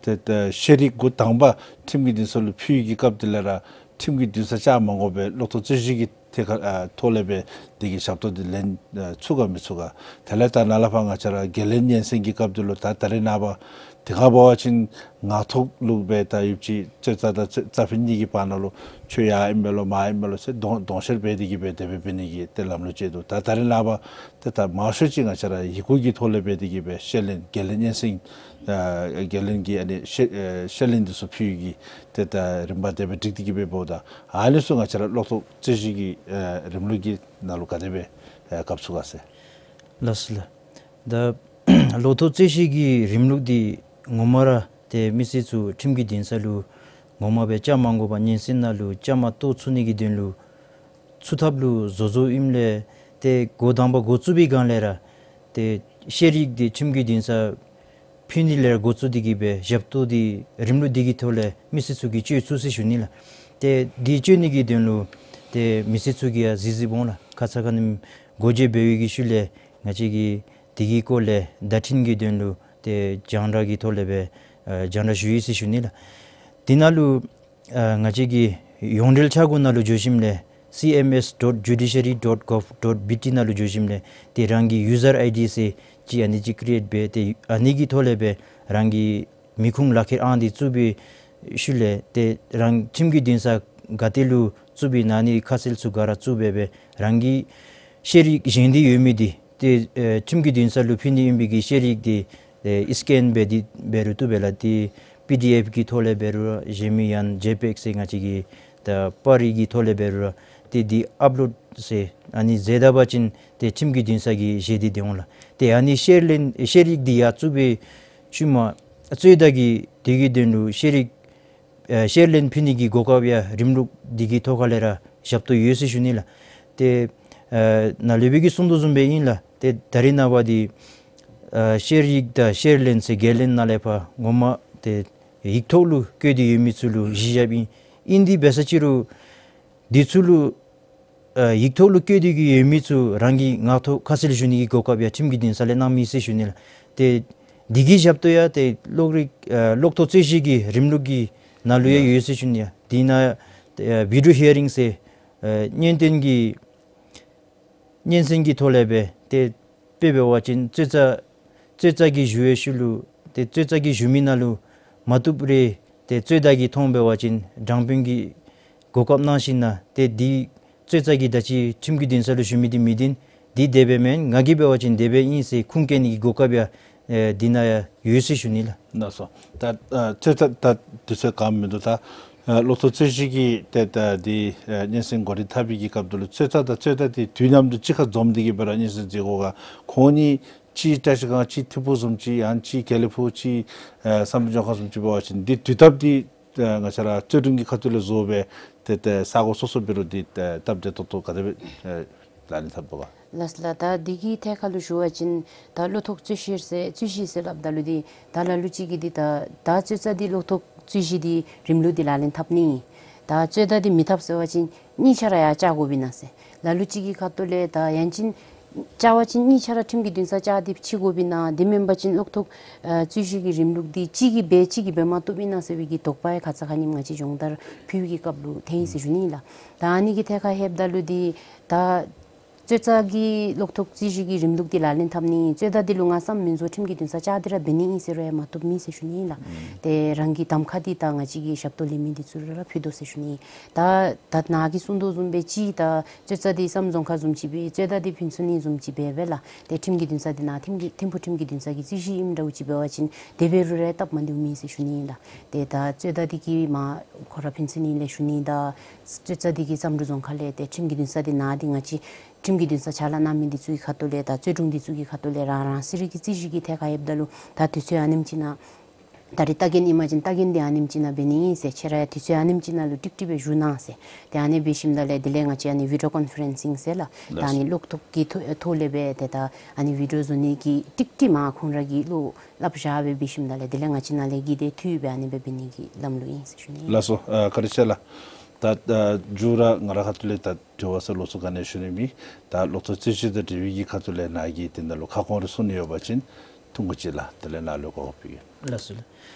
ཏེ་ཏེ་ཤེས་རིག་འགོ་དང་པ་ཁྲིམས་ཀྱི་འདུན་ས་ལུ་ཕུལ་བའི་གི་སྐབས་དེ་ལས་ར་ཁྲིམས་ཀྱི་འདུན་ས་བཅར་མ་དགོ་པར་གློག་ཐོག་རྩོད་གཞི་གི་ཐད་ཁར་ཨ་ཐོག་ལས་སྦེ་དེ་གི་ཞབས་ཏོག་འདི་ལེན་ཨ་ཚུགས་ག་མི་ཚུགས་ག། དེ་ལས་ད་ནཱ་ལས་ཕར་ང་བཅས་ར་འགན་ལེན་སྙན་སེང་གི་སྐབས་དེ་ལུ་ད་ད་རེས་ནངས་པ་དེ་ཁར་འབད་བ་ཅིན་ངག་ཐོག་ལུ་སྦེ་ད་ཡོདཔ་ཅིག་རྩོད་རྩ་དང་རྩོད་རྩ་ཕན་གཉིས་ཀྱི་བར་ན་ལུ་ཁྱོད་ཡར་ཨིན་པས་ལོ་མར་ཨིན་པས་ལོ་ཟེར་གདོང་གདོང་བཤེར་འབད་དེ་གི་སྦེ་དེ་སྦེ་འབད་ནི་གི་ཏེ་ལམ་ལུགས་ཅིག་འདུག། ད་ད་རེས་ནངས་པ་ཏེ་ད་མང་ཤོས་ཅིག་ང་བཅས་ར་ཡི་གུ་གི་ཐོག་ལས་འབད་དེ་གི་སྦེ་བཤེར་ལེན་འགན་ལེན་སྙན་སེང་ཨ་འགན་ལེན་གྱི་ཨ་ནི་བཤེར་ཨ་བཤེར་ལེན་འདི་ཚུ་ཕུལ་གྱི་ཏེ་ད་རིམ་པ་དེ་སྦེ་སྒྲིག་སྟེ་གི་སྦེ་འབདཝ་ད་ཨ་ནི་ཚུ་ང་བཅས་ར་གློག་ཐོག་རྩོད་གཞི་གི་ཨ་རིམ་ལུགས་ཀྱི་ནང་ལུ་ག་དེ་སྦེ་ཨ་བཀབ་ཚུགས་ག་ཟེར། ལགས་སོ་ལགས། ད་གློག་ཐོག་རྩོད་གཞི་གི་རིམ་ལུགས་འདི་ངོ་མ་ར་ཏེ་མི་སེར་ཚུ་ཁྲིམས་ཀྱི་འདུན་ས་ལུ་ངོ་མ་སྦེ་བཅར་མ་དགོ་པར་སྙན་སེང་ནང་ལུ་བཅའ་མར་གཏོགས་ཚུགས་ནི་གི་དོན་ལུ་ཚུགས་ཐབས་ལུ་བཟོ་བཟོཝ་ཨིནམ་ལས་ཏེ་འགོ་དང་པ་འགོ་བཙུགས་པའི་སྒང་ལས་ར་ཏེ་ཤེས་རིག་འདི་ཁྲིམས་ཀྱི་འདུན་ས་ཕུལ་ནི་ལས་འགོ་བཙུགས་ཏེ་གི་སྦེ་ཞབས་ཏོག་འདི་རིམ་ལུགས་འདི་གི་ཐོག་ལས་མི་སེར་ཚུ་གིས་སྤྱོད་ཚུགས་ཟེར་ཞུ་ནི་ལགས། ཏེ་འདི་སྤྱོད་ནི་གི་དོན་ལུ་ཏེ་མི་སེར་ཚུ་གིས་ཡང་གཟིགས་གཟིགསཔ་འོང་ལགས། ཁ་ཙ་ཁ་ཉིནམ་སྒོ་འབྱེད་འབད་བའི་གི་ཤུལ་ལས་ང་བཅས་ཀྱིས་འདི་གི་སྐོར་ལས་བརྡ་འཕྲིན་གྱི་དོན་ལུ་ཏེ་རྒྱང་བསྒྲགས་ཀྱི་ཐོག་ལས་སྦེ་ཨ་རྒྱང་བསྒྲགས་ཞུ་ཡི་ཟེར་ཞུ་ནི་ལགས། འདི་ནང་ལུ་ཨ་ང་བཅས་ཀྱི་ཡོངས་འབྲེལ་འཆར་སྒོ་ནང་ལུ་འགྱོ་ཞིནམ་ལས་སི་ཨེམ་ཨེསི་ཌོཊ་ཇུ་ཌི་ཤ་རི་ཌོཊ་གོབ་ཌོཊ་བི་ཊི་ནང་ལུ་འགྱོ་ཞིནམ་ལས་ཏེ་རང་གི་ཡུ་ཛར་ཨའི་ཌི་ཟེར་ཅིག་ཨ་ནི་ཅིག་ཀི་རི་ཨེཊ་འབད་དེ་ཨ་ནི་གི་ཐོག་ལས་སྦེ་རང་གི་མི་ཁུངས་ལག་ཁྱེར་ཨང་འདི་བཙུགས་པའི་ཤུལ་ལས་ཏེ་རང་ཁྲིམས་ཀྱི་འདུན་ས་ག་ཏེ་ལུ་བཙུགས་པའི་ཨིན་ན་ཨ་ནི་ཁ་གསལ་ཚུ་ག་ར་བཙུགས་སྦེ་སྦེ་རང་གི་ཤེས་རིག་བཞེངས་ཏེ་ཡོད་མི་འདི་ཏེ་ཨེ་ཁྲིམས་ཀྱི་འདུན་ས་ལུ་ཕུལ་ནི་ཨིན་པའི་གི་ཤེས་རིག་འདི་ ཏེ་སི་ཀེན་འབད་དེ་འབད་རུང་བཏུབ་པས་ལགས། ཏེ་པི་ཌི་ཨེཕ་གི་ཐོག་ལས་འབད་རུང་ར་གཞན་མི་ཡང་ཇེ་པེག་ཟེར་ང་བཅས་ཀྱི་ད་པར་རིས་ཀྱི་ཐོག་ལས་འབད་རུང་ར་ཏེ་འདི་ཨཔ་ལོཌ་ཟེར་ཨ་ནི་མཛད་ད་པ་ཅིན་ཏེ་ཁྲིམས་ཀྱི་འདུན་ས་གིས་བཞེས་ཏེ་སྡོད་འོང་ལགས། ཏེ་ཨ་ནི་ཤེར་ལེན་ཤེར་ཡིག་འདི་ཡར་བཙུགས་པའི་ཤུལ་མ་རྩོད་ཟླ་གིས་དེ་གི་དོན་ལུ་ཤེར་ཡིག་ཨ་ཤེར་ལེན་ཕུལ་ནི་གི་གོ་སྐབས་ཡང་རིམ་ལུགས་འདི་གི་ཐོག་ཁ་ལས་ར་བཞག་དོ་ཡོད་ཟེར་ཞུ་ནི་ལགས། ཏེ་ཨ་ནཱ་ལས་འབད་གིས་གསུང་དོ་བཟུམ་སྦེ་ཨིན་ལགས། ཏེ་ད་རེས་ནངས་པ་འདི་ཨ་ཤེར་ཡིག་དང་ཤེར་ལེན་ཟེར་འགན་ལེན་ནང་ལས་ཕར་ངོ་མ་ཏེ་ཡིག་ཐོག་ལུ་བཀོད་དེ་ཡོད་མི་ཚུ་ལུ་གཞི་བཞགཔ་ཨིན། ཨིན་དེ་འབད་ས་ཅིག་རུང་འདི་ཚུ་ལུ་ཨ་ཡིག་ཐོག་ལུ་བཀོད་དེ་གི་ཡོད་མི་ཚུ་རང་གི་ངག་ཐོག་ཁ་གསལ་ཞུ་ནི་གི་གོ་སྐབས་ཡང་ཁྲིམས་ཀྱི་འདུན་ས་ལས་གནང་མི་ཟེར་ཞུ་ནི་ལགས། ཏེ་འདི་གི་ཞབས་ཏོག་ཡང་ཏེ་གློག་རིག་ཨ་གློག་ཐོག་རྩོད་གཞི་གི་རིམ་ལུགས་ཀྱི་ནང་ལུ་ཡང་ཡོད་ཟེར་ཞུ་ནི། ཡང་འདི་ནང་ཨ་བི་ཌིའོ་ཧི་ཡ་རིང་ཟེར་ཨ་སྙན་སྟོན་གྱི་སྙན་གསན་གྱི་ཐོག་ལས་སྦེ་ཏེ་དཔེ་འབད་བ་ཅིན་རྩོད་རྩ་རྩོད་རྩ་གི་ཞུ་བའི་ཤུལ་ལུ་ཏེ་རྩོད་རྩ་གི་ཞུ་མི་ནང་ལུ་མ་བཏུབ་རེ་ཏེ་རྩོད་ཟླ་གིས་མཐོང་འབད་བ་ཅིན་དྲང་དཔོན་གྱི་གོ་སྐབས་གནང་ཞིན་ན་ཏེ་འདི་རྩོད་རྩ་གིས་ད་ཅི་ཁྲིམས་ཀྱི་འདུན་ས་ལུ་ཞུ་མི་འདི་མི་བདེན། འདི་དེ་སྦེ་མེན། ང་གིས་འབད་བ་ཅིན་དེ་སྦེ་ཨིན་ཟེར་ཁུངས་བཀལ་ནི་གི་གོ་སྐབས་ཡང་ཨེ་འདི་ནང་ཡང་ཡོད་ཟེར་ཞུ་ནི་ལགས། ལགས་སོ། ད་ཨ་རྩོད་རྩ་ད་དུས་ཚོད་གང་མི་འདུག། ད་ཨ་གློག་ཐོག་རྩོད་གཞི་གི་ཏེ་ད་འདི་ཨ་སྙན་གསན་གོ་སྒྲིག་འཐབ་པའི་གི་སྐབས་དེ་ལུ་རྩོད་རྩ་དང་རྩོད་ཟླ་འདི་དུས་མཉམ་དུ་གཅིག་ཁར་འཛོམས་ཏེ་གི་སྦེ་ར་སྙན་གསན་མཛད་དགོ་ག། ཁོང་གཉིས་གཅིག་བཀྲ་ཤིས་སྒང་གཅིག་ཐིམ་ཕུག་བཟུམ་ཅིག་ཡང་གཅིག་དགེ་ལེགས་ཕུག་གཅིག་ཨ་བསམ་གྲུབ་ལྗོངས་མཁར་བཟུམ་ཅིག་འབད་བ་ཅིན་འདི་དུས་སྟབས་འདི་ཨ་ང་བཅས་ར་རྩོད་དྲུང་གི་ཁ་ཐུག་ལས་བཟོ་སྦེ་ཏེ་ཏེ་ས་གོ་སོ་སོ་འབད་རུང་འདི་ཏེ་སྟབས་བདེ་ཏོག་ཏོ་ག་དེ་སྦེ་ཨ་ལག་ལེན་འཐབ་དོ་ག། ལགས་ལགས། ད་འདི་གི་ཐད་ཁར་ལུ་ཞུ་བ་ཅིན་ད་གློག་ཐོག་རྩོད་གཞི་ཟེར་རྩོད་གཞི་ཟེར་སླབ་ད་ལུ་འདི་ད་ལ་ལུ་ཅིག་གིས་འདི་ད་ད་རྩོད་རྩ་འདི་གློག་ཐོག་རྩོད་གཞི་འདི་རིམ་ལུགས་འདི་ལག་ལེན་འཐབ་ནི་ཨིན། ད་རྩོད་ཟླ་འདི་མི་འཐབ་ཟེར་བ་ཅིན་གཉིས་ཆ་ར་ཡར་བཅར་དགོཔ་ཨིན་ན་ཟེར། ལ་ལུ་ཅིག་གི་ཁ་ཐུག་ལས་ད་ཡང་ཅིན་བཅར་བ་ཅིན་གཉིས་ཆ་ར་ཁྲིམས་ཀྱི་འདུན་ས་བཅར་ཏེ་ཕྱེ་དགོཔ་ཨིན་ན། དེ་མེན་པ་ཅིན་གློག་ཐོག་ཨ་རྩོད་གཞི་གི་རིམ་ལུགས་འདི་གཅིག་གིས་འབད་གཅིག་གིས་འབད་མ་བཏུབ་ཨིན་ན་ཟེར་བའི་གི་དོགས་པ་ཡང་ཁ་ཙ་ཁ་ཉིནམ་ང་བཅས་སྦྱོང་བརྡར་ཕུལ་བའི་གི་སྐབས་ལུ་ཐོན་ཡི་ཟེར་ཞུ་ནི་ཨིན་ལགས། ད་ཨ་ནི་གི་ཐད་ཁར་ལྷོདཔ་ད་ལུ་འདི་ད་རྩོད་རྩ་གི་གློག་ཐོག་རྩོད་གཞི་གི་རིམ་ལུགས་འདི་ལག་ལེན་འཐབ་ནི་ཨིན། རྩོད་ཟླ་འདི་ལུ་ང་བསམ་མིན་འགྱོ་ཁྲིམས་ཀྱི་འདུན་ས་བཅར་ཏེ་ར་འབད་ནི་ཨིན་ཟེར་རུང་ཡང་མ་བཏུབ་མེད་ཟེར་ཞུ་ནི་ཨིན་ལགས། ཨུམ། ཏེ་རང་གི་གདམ་ཁ་འདི་ད་ང་བཅས་ཀྱི་ཞབས་ཏོག་ལེན་མི་འདི་ཚུ་ལུ་ར་ཕུལ་དོ་ཟེར་ཞུ་ནི་ཨིན། ད་ད་ནཱ་གིས་གསུང་དོ་བཟུམ་སྦེ་ཅིག་ད་རྩོད་རྩ་འདི་བསམ་རྫོང་ཁག་བཟུམ་ཅིག་སྦེ་རྩོད་ཟླ་འདི་ཕུན་ཚོགས་གླིང་བཟུམ་ཅིག་སྦེ་འབད་ལགས། ཏེ་ཁྲིམས་ཀྱི་འདུན་ས་འདི་ནཱ་ཁྲིམས་ཀྱི་ཐིམ་ཕུག་ཁྲིམས་ཀྱི་འདུན་ས་གི་རྩོད་གཞི་ཨིནམ་འདྲཝ་ཅིག་འབད་བ་ཅིན་དེ་འབད་རུང་ར་སྟབས་མ་བདེཝ་མེད་ཟེར་ཞུ་ནི་ཨིན་ལགས། ཏེ་ད་རྩོད་ཟླ་འདི་གིས་མར་ཁོ་ར་ཕུན་ཚོགས་གླིང་ལས་ཞུ་ནི་ད་རྩོད་རྩ་འདི་གིས་བསམ་གྲུབ་རྫོང་ཁག་ལས། ཏེ་ཁྲིམས་ཀྱི་འདུན་ས་འདི་ནཱ་འདི་ང་བཅས་ཁྲིམས་ཀྱི་འདུན་ས་ཕྱག་ལཱ་གནང་མི་འདི་ཚུ་གི་ཁ་ཐུག་ལས་ད་རྩོད་དྲུང་འདི་ཚུ་གི་ཁ་ཐུག་ལས་རང་རང་སོ་སོའི་གི་རྩོད་གཞི་གི་ཐད་ཁར་ལྷོདཔ་ད་ལུ་ད་དུས་ཚོད་ཨ་ནེམ་ཅིག་ནང་ད་རེས་ལྟ་རྒྱན་ཨིན་པ་ཅིན་ལྟ་རྒྱན་འདི་ཨ་ནེམ་ཅིག་ནང་འབད་ནི་ཨིན་ཟེར། ཁྱེད་ར་ཡང་དུས་ཚོད་ཨ་ནེམ་ཅིག་ནང་ལུ་ཀྲིག་ཀྲི་སྦེ་བཞུགས་གནང་ཟེར། ཏེ་ཨ་ནི་འབད་ཞིནམ་ད་ལས་དེ་ལས་ང་བཅས་ཨ་ནི་བི་ཌིའོ་ཀོན་ཕ་རེནསིང་ཟེར་ལགས། ད་ཨ་ནི་གློག་ཐོག་གི་ཐོག་ཐོག་ལས་སྦེ་ཏེ་ད་ཨ་ནི་བི་ཌིའོ་བཟོ་ནི་གི་ཀྲིག་ཀྲི་མར་ཁོང་ར་གིས་བློ་སླབ་བཞག་སྦེ་འབད་ཞིནམ་ད་ལས་དེ་ལས་ང་བཅས་ནཱ་ལས་ཀྱི་ཏེ་འཐུས་སྦེ་ཨ་ནི་སྦེ་འབད་ནི་གི་ལམ་ལུགས་ཨིན་ཟེར་ཞུ་ནི། ལགས་སོ། ཨ་བཀའ་དྲིན་ཆེ་ལགས། ད་ཨ་མཇུག་ར་ང་ར་ཁ་ཐུག་ལས་ད་དྲི་བ་ཟེར་ལོགས་སུ་ག་ནི་ཞུ་ནི་མེད། ད་གློག་ཐོག་རྩོད་གཞི་དང་འབྲེལ་བའི་གི་ཁ་ཐུག་ལས་ནཱ་གིས་དེ་ནང་ལུ་ཁ་སྐོང་རེ་གསུང་ནི་ཡོད་པ་ཅིན་ཐུང་ཀུ་ཅིག་ལགས། དེ་ལས་ནཱ་ལུ་གོ་སྐབས་ཕུལ་གེ། ལགས་སོ་ལགས།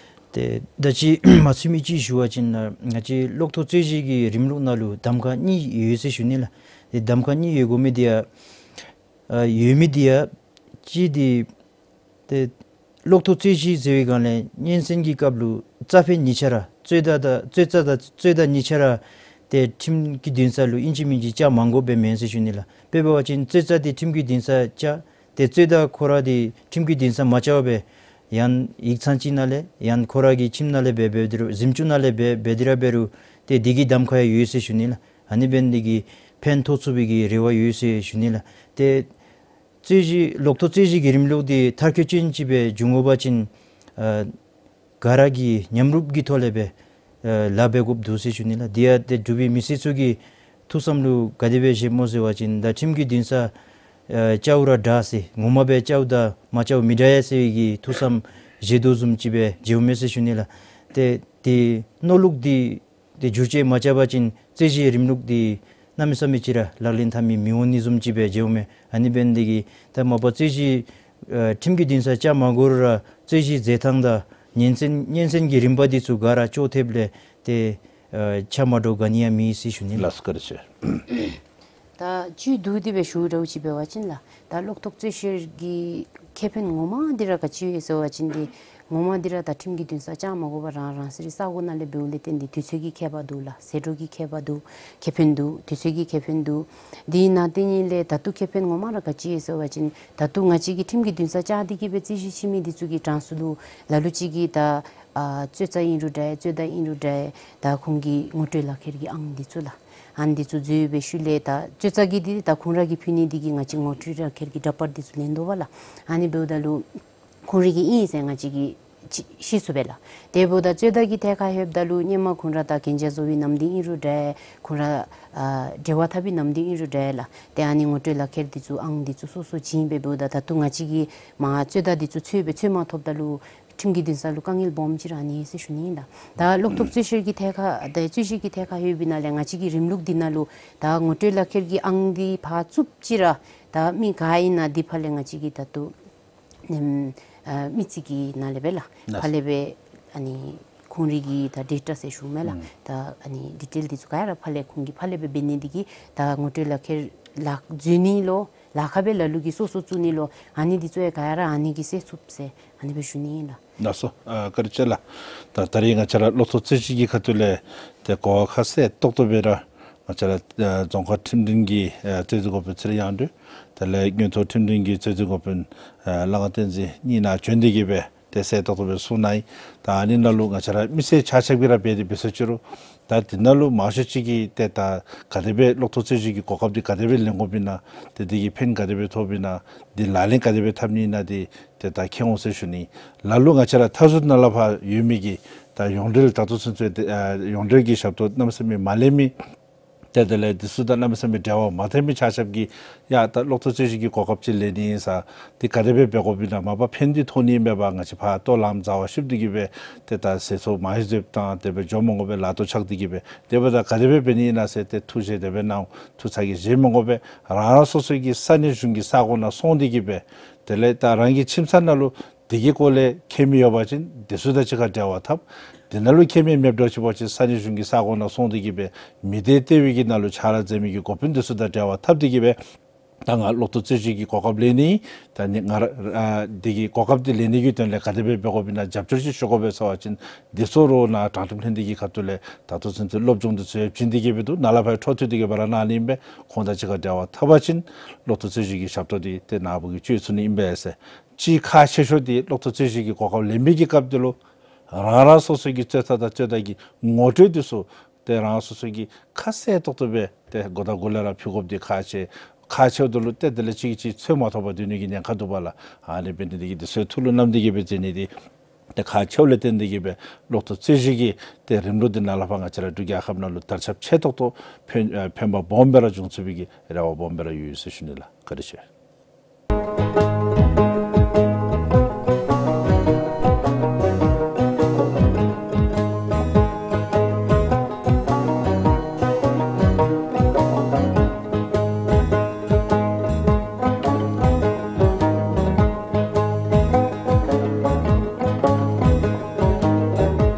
ཏེ་ད་ཅི་མ་ཚུད་མི་ཅིག་ཞུ་བ་ཅིན་ནཱ་ང་བཅས་གློག་ཐོག་རྩོད་གཞི་གི་རིམ་ལུགས་ནང་ལུ་གདམ་ཁ་གཉིས་ཡོད་ཟེར་ཞུ་ནི་ལགས། ཏེ་གདམ་ཁ་གཉིས་ཡོད་དགོ་མི་འདི་ཡང་ཨ་ཡོད་མི་འདི་ཡང་གཅིག་འདི་ཏེ་གློག་ཐོག་རྩོད་གཞི་ཟེར་བའི་སྒང་ལས་སྙན་གསན་གྱི་སྐབས་ལུ་རྩ་ཕན་གཉིས་ཆ་ར་རྩོད་ཟླ་དང་རྩོད་རྩ་དང་རྩོད་ཟླ་གཉིས་ཆ་ར་ཏེ་ཁྲིམས་ཀྱི་འདུན་ས་ལུ་ཨིན་ཅི་མིན་ཅི་བཅར་མ་དགོཔ་སྦེ་མེན་ཟེར་ཞུ་ནི་ལགས། དཔེ་འབད་བ་ཅིན་རྩོད་རྩ་འདི་ཁྲིམས་ཀྱི་འདུན་ས་བཅར། ཏེ་རྩོད་ཟླ་ཁོ་ར་འདི་ཁྲིམས་ཀྱི་འདུན་ས་མ་བཅར་བར་སྦེ་ཡང་ཡིག་ཚང་ཅིག་ནང་ལས་ཡང་ཁོ་ར་གི་ཁྱིམ་ནང་ལས་འབད་འབད་དེ་རུང་གཟིམ་ཅུང་ནང་ལས་འབད་འབད་དེ་ར་འབད་རུང་ཏེ་འདི་གི་གདམ་ཁ་ཡང་ཡོད་ཟེར་ཞུ་ནི་ལགས། ཨ་ནི་འབད་ནི་འདི་གིས་ཕན་ཐོགས་ཚུགས་པའི་གི་རེ་བ་ཡོད་ཟེར་ཞུ་ནི་ལགས། ཏེ་རྩོད་གཞི་གློག་ཐོག་རྩོད་གཞི་གི་རིམ་ལུགས་འདི་མཐར་འཁྱོལ་ཅན་ཅིག་སྦེ་འབྱུང་དགོ་པ་ཅིན་ཨ་ག་ར་གིས་མཉམ་རུབ་ཀྱི་ཐོག་ལས་སྦེ་ཨ་ལཱ་འབད་དགོཔ་འདུག་ཟེར་ཞུ་ནི་ལགས། དེ་ཡང་ཏེ་འབྲུག་པའི་མི་སེར་ཚུ་གི་ཐུགས་བསམ་ལུ་ག་དེ་སྦེ་བཞེས་སྨོ་ཟེར་བ་ཅིན་ད་ཁྲིམས་ཀྱི་འདུན་ས་ཨ་བཅརཝ་ར་དྲག་ཟེར་ངོ་མ་སྦེ་བཅརཝ་དང་མ་བཅརཝ་མི་འདྲ་ཡ་ཟེར་བའི་གི་ཐུགས་བསམ་བཞེས་དོ་བཟུམ་ཅིག་སྦེ་མཇལཝ་མས་ཟེར་ཞུ་ནི་ལགས། ཏེ་དེ་མནོ་ལུགས་འདི་ཏེ་བསྒྱུར་བཅོས་མ་རྐྱབ་པ་ཅིན་རྩོད་གཞི་རིམ་ལུགས་འདི་གནམ་མེད་ས་མེད་ཅིག་ར་ལག་ལེན་འཐབ་མི་མི་འོང་ནི་བཟུམ་ཅིག་སྦེ་མཇལཝ་མས། ཨ་ནི་འབད་ནི་འདི་གིས་ད་མ་པ་རྩོད་གཞི་ཨ་ཁྲིམས་ཀྱི་འདུན་ས་བཅར་མ་དགོ་རུང་ར་རྩོད་གཞི་མཛད་ཐངས་དང་སྙན་གསན་སྙན་གསན་གྱི་རིམ་པ་འདི་ཚུ་ག་ར་ཅོག་འཐདཔ་ལས་ཏེ་ཨ་ཆ་མ་འདྲཝ་ག་ནི་ཡང་མེད་ཟེར་ཞུ་ནི་ལགས། ལགས་སོ། བཀའ་དྲིན་ཆེ། ད་བཅུད་བསྡུས་ཏེ་སྦེ་ཞུ་འདྲཝ་ཅིག་འབད་བ་ཅིན་ལགས། ད་གློག་ཐོག་རྩོད་གཞི་གི་ཁེ་ཕན་ངོ་མ་འདི་ར་ག་ཅི་ཡོད་ཟེར་བ་ཅིན་འདི་ ངོ་མ་འདི་ར་ད་ཁྲིམས་ཀྱི་འདུན་ས་བཅའ་མ་དགོ་པར་རང་རང་སོའི་ས་གོ་ནང་ལས་འབདཝ་ལས་བརྟེན་ཏེ་དུས་ཚོད་ཀྱི་ཁྱད་པར་འདུག་ལགས། ཟད་འགྲོ་གི་ཁྱད་པར་འདུག། ཁེ་ཕན་འདུག། དུས་ཚོད་ཀྱི་ཁེ་ཕན་འདུག། འདི་ནང་དེ་ཉིད་ལས་ད་ལྟོ་ཁེ་ཕན་ངོ་མ་ར་ག་ཅི་ཡོད་ཟེར་བ་ཅིན་ད་ལྟོ་ང་བཅས་ཀྱིས་ཁྲིམས་ཀྱི་འདུན་ས་བཅའ་སྟེ་གི་སྦེ་རྩོད་གཞི་ཕྱེ་མི་འདི་ཚུ་གི་གྲངས་སུ་ལུ་ལ་ལུ་ཅིག་གིས་ད་ཨ་རྩོད་རྩ་ཨིན་རུང་འདྲ་རྩོད་ཟླ་ཨིན་རུང་འདྲ་ད་ཁོང་གི་ངོ་སྤྲོད་ལག་ཁྱེར་གྱི་ཨང་འདི་ཚུ་ལགས། ཨང་འདི་ཚུ་འཛོལ་བའི་ཤུལ་ལས་ད་རྩོད་རྩ་གི་འདི་ད་ཁོང་ར་གིས་ཕུལ་ནི་འདི་གིས་ང་བཅས་ངོ་སྤྲོད་ལག་ཁྱེར་གྱི་འདྲ་པར་འདི་ཚུ་ལེན་དོ་བ་ལགས། ཨ་ནི་འབདཝ་ད་ལུ་ཁོང་རའི་གི་ཨིན་ཟེར་ང་བཅས་ཀྱིས་ཅིག་ཤེས་ཚུགས་པས་ལགས། དེ་འབདཝ་ད་རྩོད་ཟླ་གི་ཐད་ཁར་ལྷོདཔ་ད་ལུ་སྔོན་མ་ཁོང་ར་ད་གན་རྒྱ་བཟོ་བའི་ནམ་དུས་ཨིན་རུང་འདྲ་ཁོང་ར་ཨ་འབྲེལ་བ་འཐབ་པའི་ནམ་དུས་ཨིན་རུང་འདྲ་ལགས། ཏེ་ཨ་ནི་ངོ་སྤྲོད་ལག་ཁྱེར་འདི་ཚུ་ཨང་འདི་ཚུ་སོ་སོ་བྱིན་སྦེ་འབདཝ་ད་ད་ལྟོ་ང་བཅས་ཀྱིས་མར་རྩོད་ཟླ་འདི་ཚུ་འཚོལ་སྦེ་འཚོལ་མ་ཐོབ་ད་ལུ་ཁྲིམས་ཀྱི་འདུན་ས་ལུ་དཀའ་ངལ་སྦོམ་ཅིག་ར་ཨ་ནི་ཟེར་ཞུ་ནི་ཨིན་ལགས། ད་གློག་ཐོག་རྩོད་བཤེར་གྱི་ཐད་ཁར་ད་རྩོད་གཞི་གི་ཐད་ཁར་ལྷོད་པའི་ནང་ལས་ང་བཅས་ཀྱི་རིམ་ལུགས་འདི་ནང་ལུ་ད་ངོ་སྤྲོད་ལག་ཁྱེར་གྱི་ཨང་འདི་ཕར་བཙུགས་ཅི་ར་ད་མི་ག་ཨིན་ན་འདི་ཕར་ལས་ང་བཅས་ཀྱིས་ད་ལྟོ་ཨམ་ཨ་མི་རྩིས་ཀྱི་ནང་ལས་སྦེ་ལགས། ལགས། ཕར་ལས་སྦེ་ཨ་ནི་ཁོང་རའི་གི་ད་ཌེ་ཊ་ཟེར་ཞུཝ་མས་ལགས། ཨུམ། ད་ཨ་ནི་ཌི་ཊེལ་འདི་ཚུ་ག་ར་ཕར་ལས་ཁོང་གིས་ཕར་ལས་སྦེ་འབད་ནི་འདི་གིས་ད་ངོ་སྤྲོད་ལག་ཁྱེར་ལག་འཛོལ་ནི་ལོ་ལཱ་ཁག་སྦེ་ལ་ལུ་གིས་སོ་སོ་བཙུགས་ནི་ལོ་ཨ་ནི་འདི་ཚུ་ཡང་ག་ར་ཨ་ནི་གིས་སེལ་ཚུགས་ཟེར་ཨ་ནི་སྦེ་ཞུ་ནི་ཨིན་ལགས། ལགས་སོ། ཨ་བཀའ་དྲིན་ཆེ་ལགས། ད་ད་རིས་ང་བཅས་ར་གློག་ཐོག་རྩོད་གཞི་གི་ཁ་ཐུག་ལས་ཏེ་གོ་བ་ཁ་གསལ་ཏོག་ཏོ་སྦེ་ར་ང་བཅས་ར་ཨ་རྫོང་ཁག་ཁྲིམས་འདུན་གྱི་ཨ་རྩོད་འཛིན་འགོ་དཔོན་ཚེ་རིང་དབྱངས་སྒྲོན་དེ་ལས་མངོན་མཐོ་ཁྲིམས་འདུན་གྱི་རྩོད་འཛིན་འགོ་དཔོན་ཨ་གླང་བསྟན་འཛིན་གཉིས་ནཱ་བྱོན་ཏེ་གི་སྦེ་ཏེ་གསལ་ཏོག་ཏོ་སྦེ་གསུངས་གནང་ཡི། ད་ཨ་ནི་ནང་ལུ་ང་བཅས་ར་མི་སེར་ཆ་ཁྱབ་ཀྱིས་ར་འབད་དེ་འབད་ས་ཅིག་རུང་ད་དེ་ནང་ལུ་མང་ཤོས་ཅིག་གིས་ཏེ་ད་ག་དེ་སྦེ་གློག་ཐོག་རྩོད་གཞི་གི་གོ་སྐབས་འདི་ག་དེ་སྦེ་ལེན་དགོཔ་ཨིན་ན་ཏེ་འདི་གིས་ཕན་ག་དེ་སྦེ་ཐོགསཔ་ཨིན་ན་འདི་ལག་ལེན་ག་དེ་སྦེ་འཐབ་ནི་ཨིན་ན་འདི་ཏེ་ད་མཁྱེན་འོང་ཟེར་ཞུ་ནི། ལ་ལུ་ང་བཅས་ར་མཐའ་ཟུར་ནང་ལས་ཕར་ཡོད་མི་གི་ད་ཡོངས་འབྲེལ་ད་ལྟོ་ཚུན་ཚོད་ཏེ་ཨ་ཡོངས་འབྲེལ་གྱི་ཞབས་ཏོག་གནམ་མེད་ས་མེད་མ་ལེན་མི་ཏེ་དེ་ལས་འདི་ཚུ་དང་གནམ་མེད་ས་མེད་འབྲེལ་བ་མ་འཐབ་མི་ཆ་ཁྱབ་ཀྱིས་ཡ་ད་གློག་ཐོག་རྩོད་གཞི་གི་གོ་སྐབས་ཅིག་ལེན་ནི་ཨིན་ས་འདི་ག་དེ་སྦེ་འབད་དགོཔ་ཨིན་ན་མ་པ་ཕན་འདི་ཐོགས་ནི་མེད་པར་ང་བཅས་ཕར་ལྟོ་ལམ་འཛོལ་བ་ཤོར་ཏེ་གི་སྦེ་ཏེ་ད་ཟད་འགྲོ་མ་ཡོང་ཟེརཝ་ད་དེ་སྦེ་འགྱོ་མི་དགོ་པར་ལཱ་ཐོག་ཆགས་ཏེ་གི་སྦེ་དེ་འབདཝ་ད་ག་དེ་སྦེ་འབད་ནི་ཨིན་ན་ཟེར་ཏེ་ཐུགས་བཞེས་དེ་སྦེ་གནང་། ཐུགས་ཚ་གྱང་བཞེས་མི་དགོ་པར་རང་རང་སོ་སོ་གི་ས་གནས་གཞུང་གི་ས་གོ་ནང་སོང་སྟེ་གི་སྦེ་དེ་ལས་ད་རང་གི་ཁྱིམ་ཚང་ནང་ལུ་དེ་གི་སྐོར་ལས་མཁྱེན་མི་ཡོད་པ་ཅིན་དེ་ཚུ་དང་གཅིག་ཁར་འབྲེལ་བ་འཐབ། དེ་ནང་ལུ་མཁྱེན་མི་མེདཔ་འདྲཝ་ཅིག་འབད་བ་ཅིན་ས་གནས་གཞུང་གི་ས་གོ་ནང་སོང་སྟེ་གི་སྦེ་མི་སྡེ་ལྟེ་བའི་གི་ནང་ལུ་ཕྱག་ལཱ་མཛད་མི་གི་འགོ་དཔོན་དེ་ཚུ་དང་འབྲེལ་བ་འཐབ་སྟེ་གི་སྦེ་ད་ང་གློག་ཐོག་རྩོད་གཞི་གི་གོ་སྐབས་ལེན་ནི་ད་ནི་ང་ར་ཨ་དེ་གི་གོ་སྐབས་དེ་ལེན་ནི་གི་དོན་ལས་ག་དེ་སྦེ་འབད་དགོཔ་ཨིན་ན་རྒྱབ་སྐྱོར་ཅིག་ཞུ་དགོ་པས་ཟེར་བ་ཅིན་དེ་ཚུ་རོགས་ནཱ་དྲང་ཁྲིམས་ལྷན་སྡེ་གི་ཁ་ཐུག་ལས་ད་ལྟོ་ཚུན་ཚོད་སློབ་སྦྱོང་དེ་ཚུ་ཡང་བྱིན་ཏེ་གི་སྦེ་འདུག། ནཱ་ལས་ཕར་འཕྲོ་མཐུད་དེ་གི་སྦེ་ར་གནང་ནི་ཨིན་པས། ཁོང་དང་གཅིག་ཁར་འབྲེལ་བ་འཐབ་པ་ཅིན་གློག་ཐོག་རྩོད་གཞི་གི་ཞབས་ཏོག་དེ་ཏེ་ནཱ་བུ་གིས་སྤྱོད་ཚུགས་ནི་ཨིན་པས་ཟེར། གཅིག་ཁག་ཆེ་ཤོས་དེ་གློག་ཐོག་རྩོད་གཞི་གི་གོ་སྐབས་ལེན་པའི་གི་སྐབས་དེ་ལུ་རང་རང་སོ་སོ་གི་རྩོད་ཟླ་དང་རྩོད་ཟླ་གི་ངོ་སྤྲོད་དེ་ཚུ་ཏེ་རང་སོ་སོ་གིས་ཁ་གསལ་ཏོག་ཏོ་སྦེ་ཏེ་འགོ་དང་འགོ་ལས་ར་ཕུལ་དགོཔ་དེ་ཁག་ཆེ། ཁག་ཆེཝ་ད་ལུ་ཏེ་དེ་ལས་གཅིག་གིས་གཅིག་འཚོལ་མ་ཐོབ་པར་སྡོད་ནི་གི་ཉེན་ཁ་འདུག་པ་ལགས། ཨ་ནི་འབད་ནི་དེ་གིས་དེ་ཚུ་ཐུགས་ལུ་བསྣམས་ཏེ་གི་སྦེ་མཛད་ནི་དེ་ཏེ་ཁག་ཆེཝ་ལས་བརྟེན་ཏེ་གི་སྦེ་གློག་ཐོག་རྩོད་གཞི་གི་ཏེ་རིམ་ལུགས་དེ་ནཱ་ལས་ཕར་ང་བཅས་ར་འབྲུག་རྒྱལ་ཁབ་ནང་ལུ་དར་ཁྱབ་ཆེ་ཏོག་ཏོ་ཕན་ཨ་ཕན་པ་སྦོམ་སྦེ་ར་འབྱུང་ཚུགས་པའི་གི་རེ་བ་སྦོམ་སྦེ་ར་ཡོད་ཟེར་ཞུ་ནི་ལགས། བཀའ་དྲིན་ཆེ།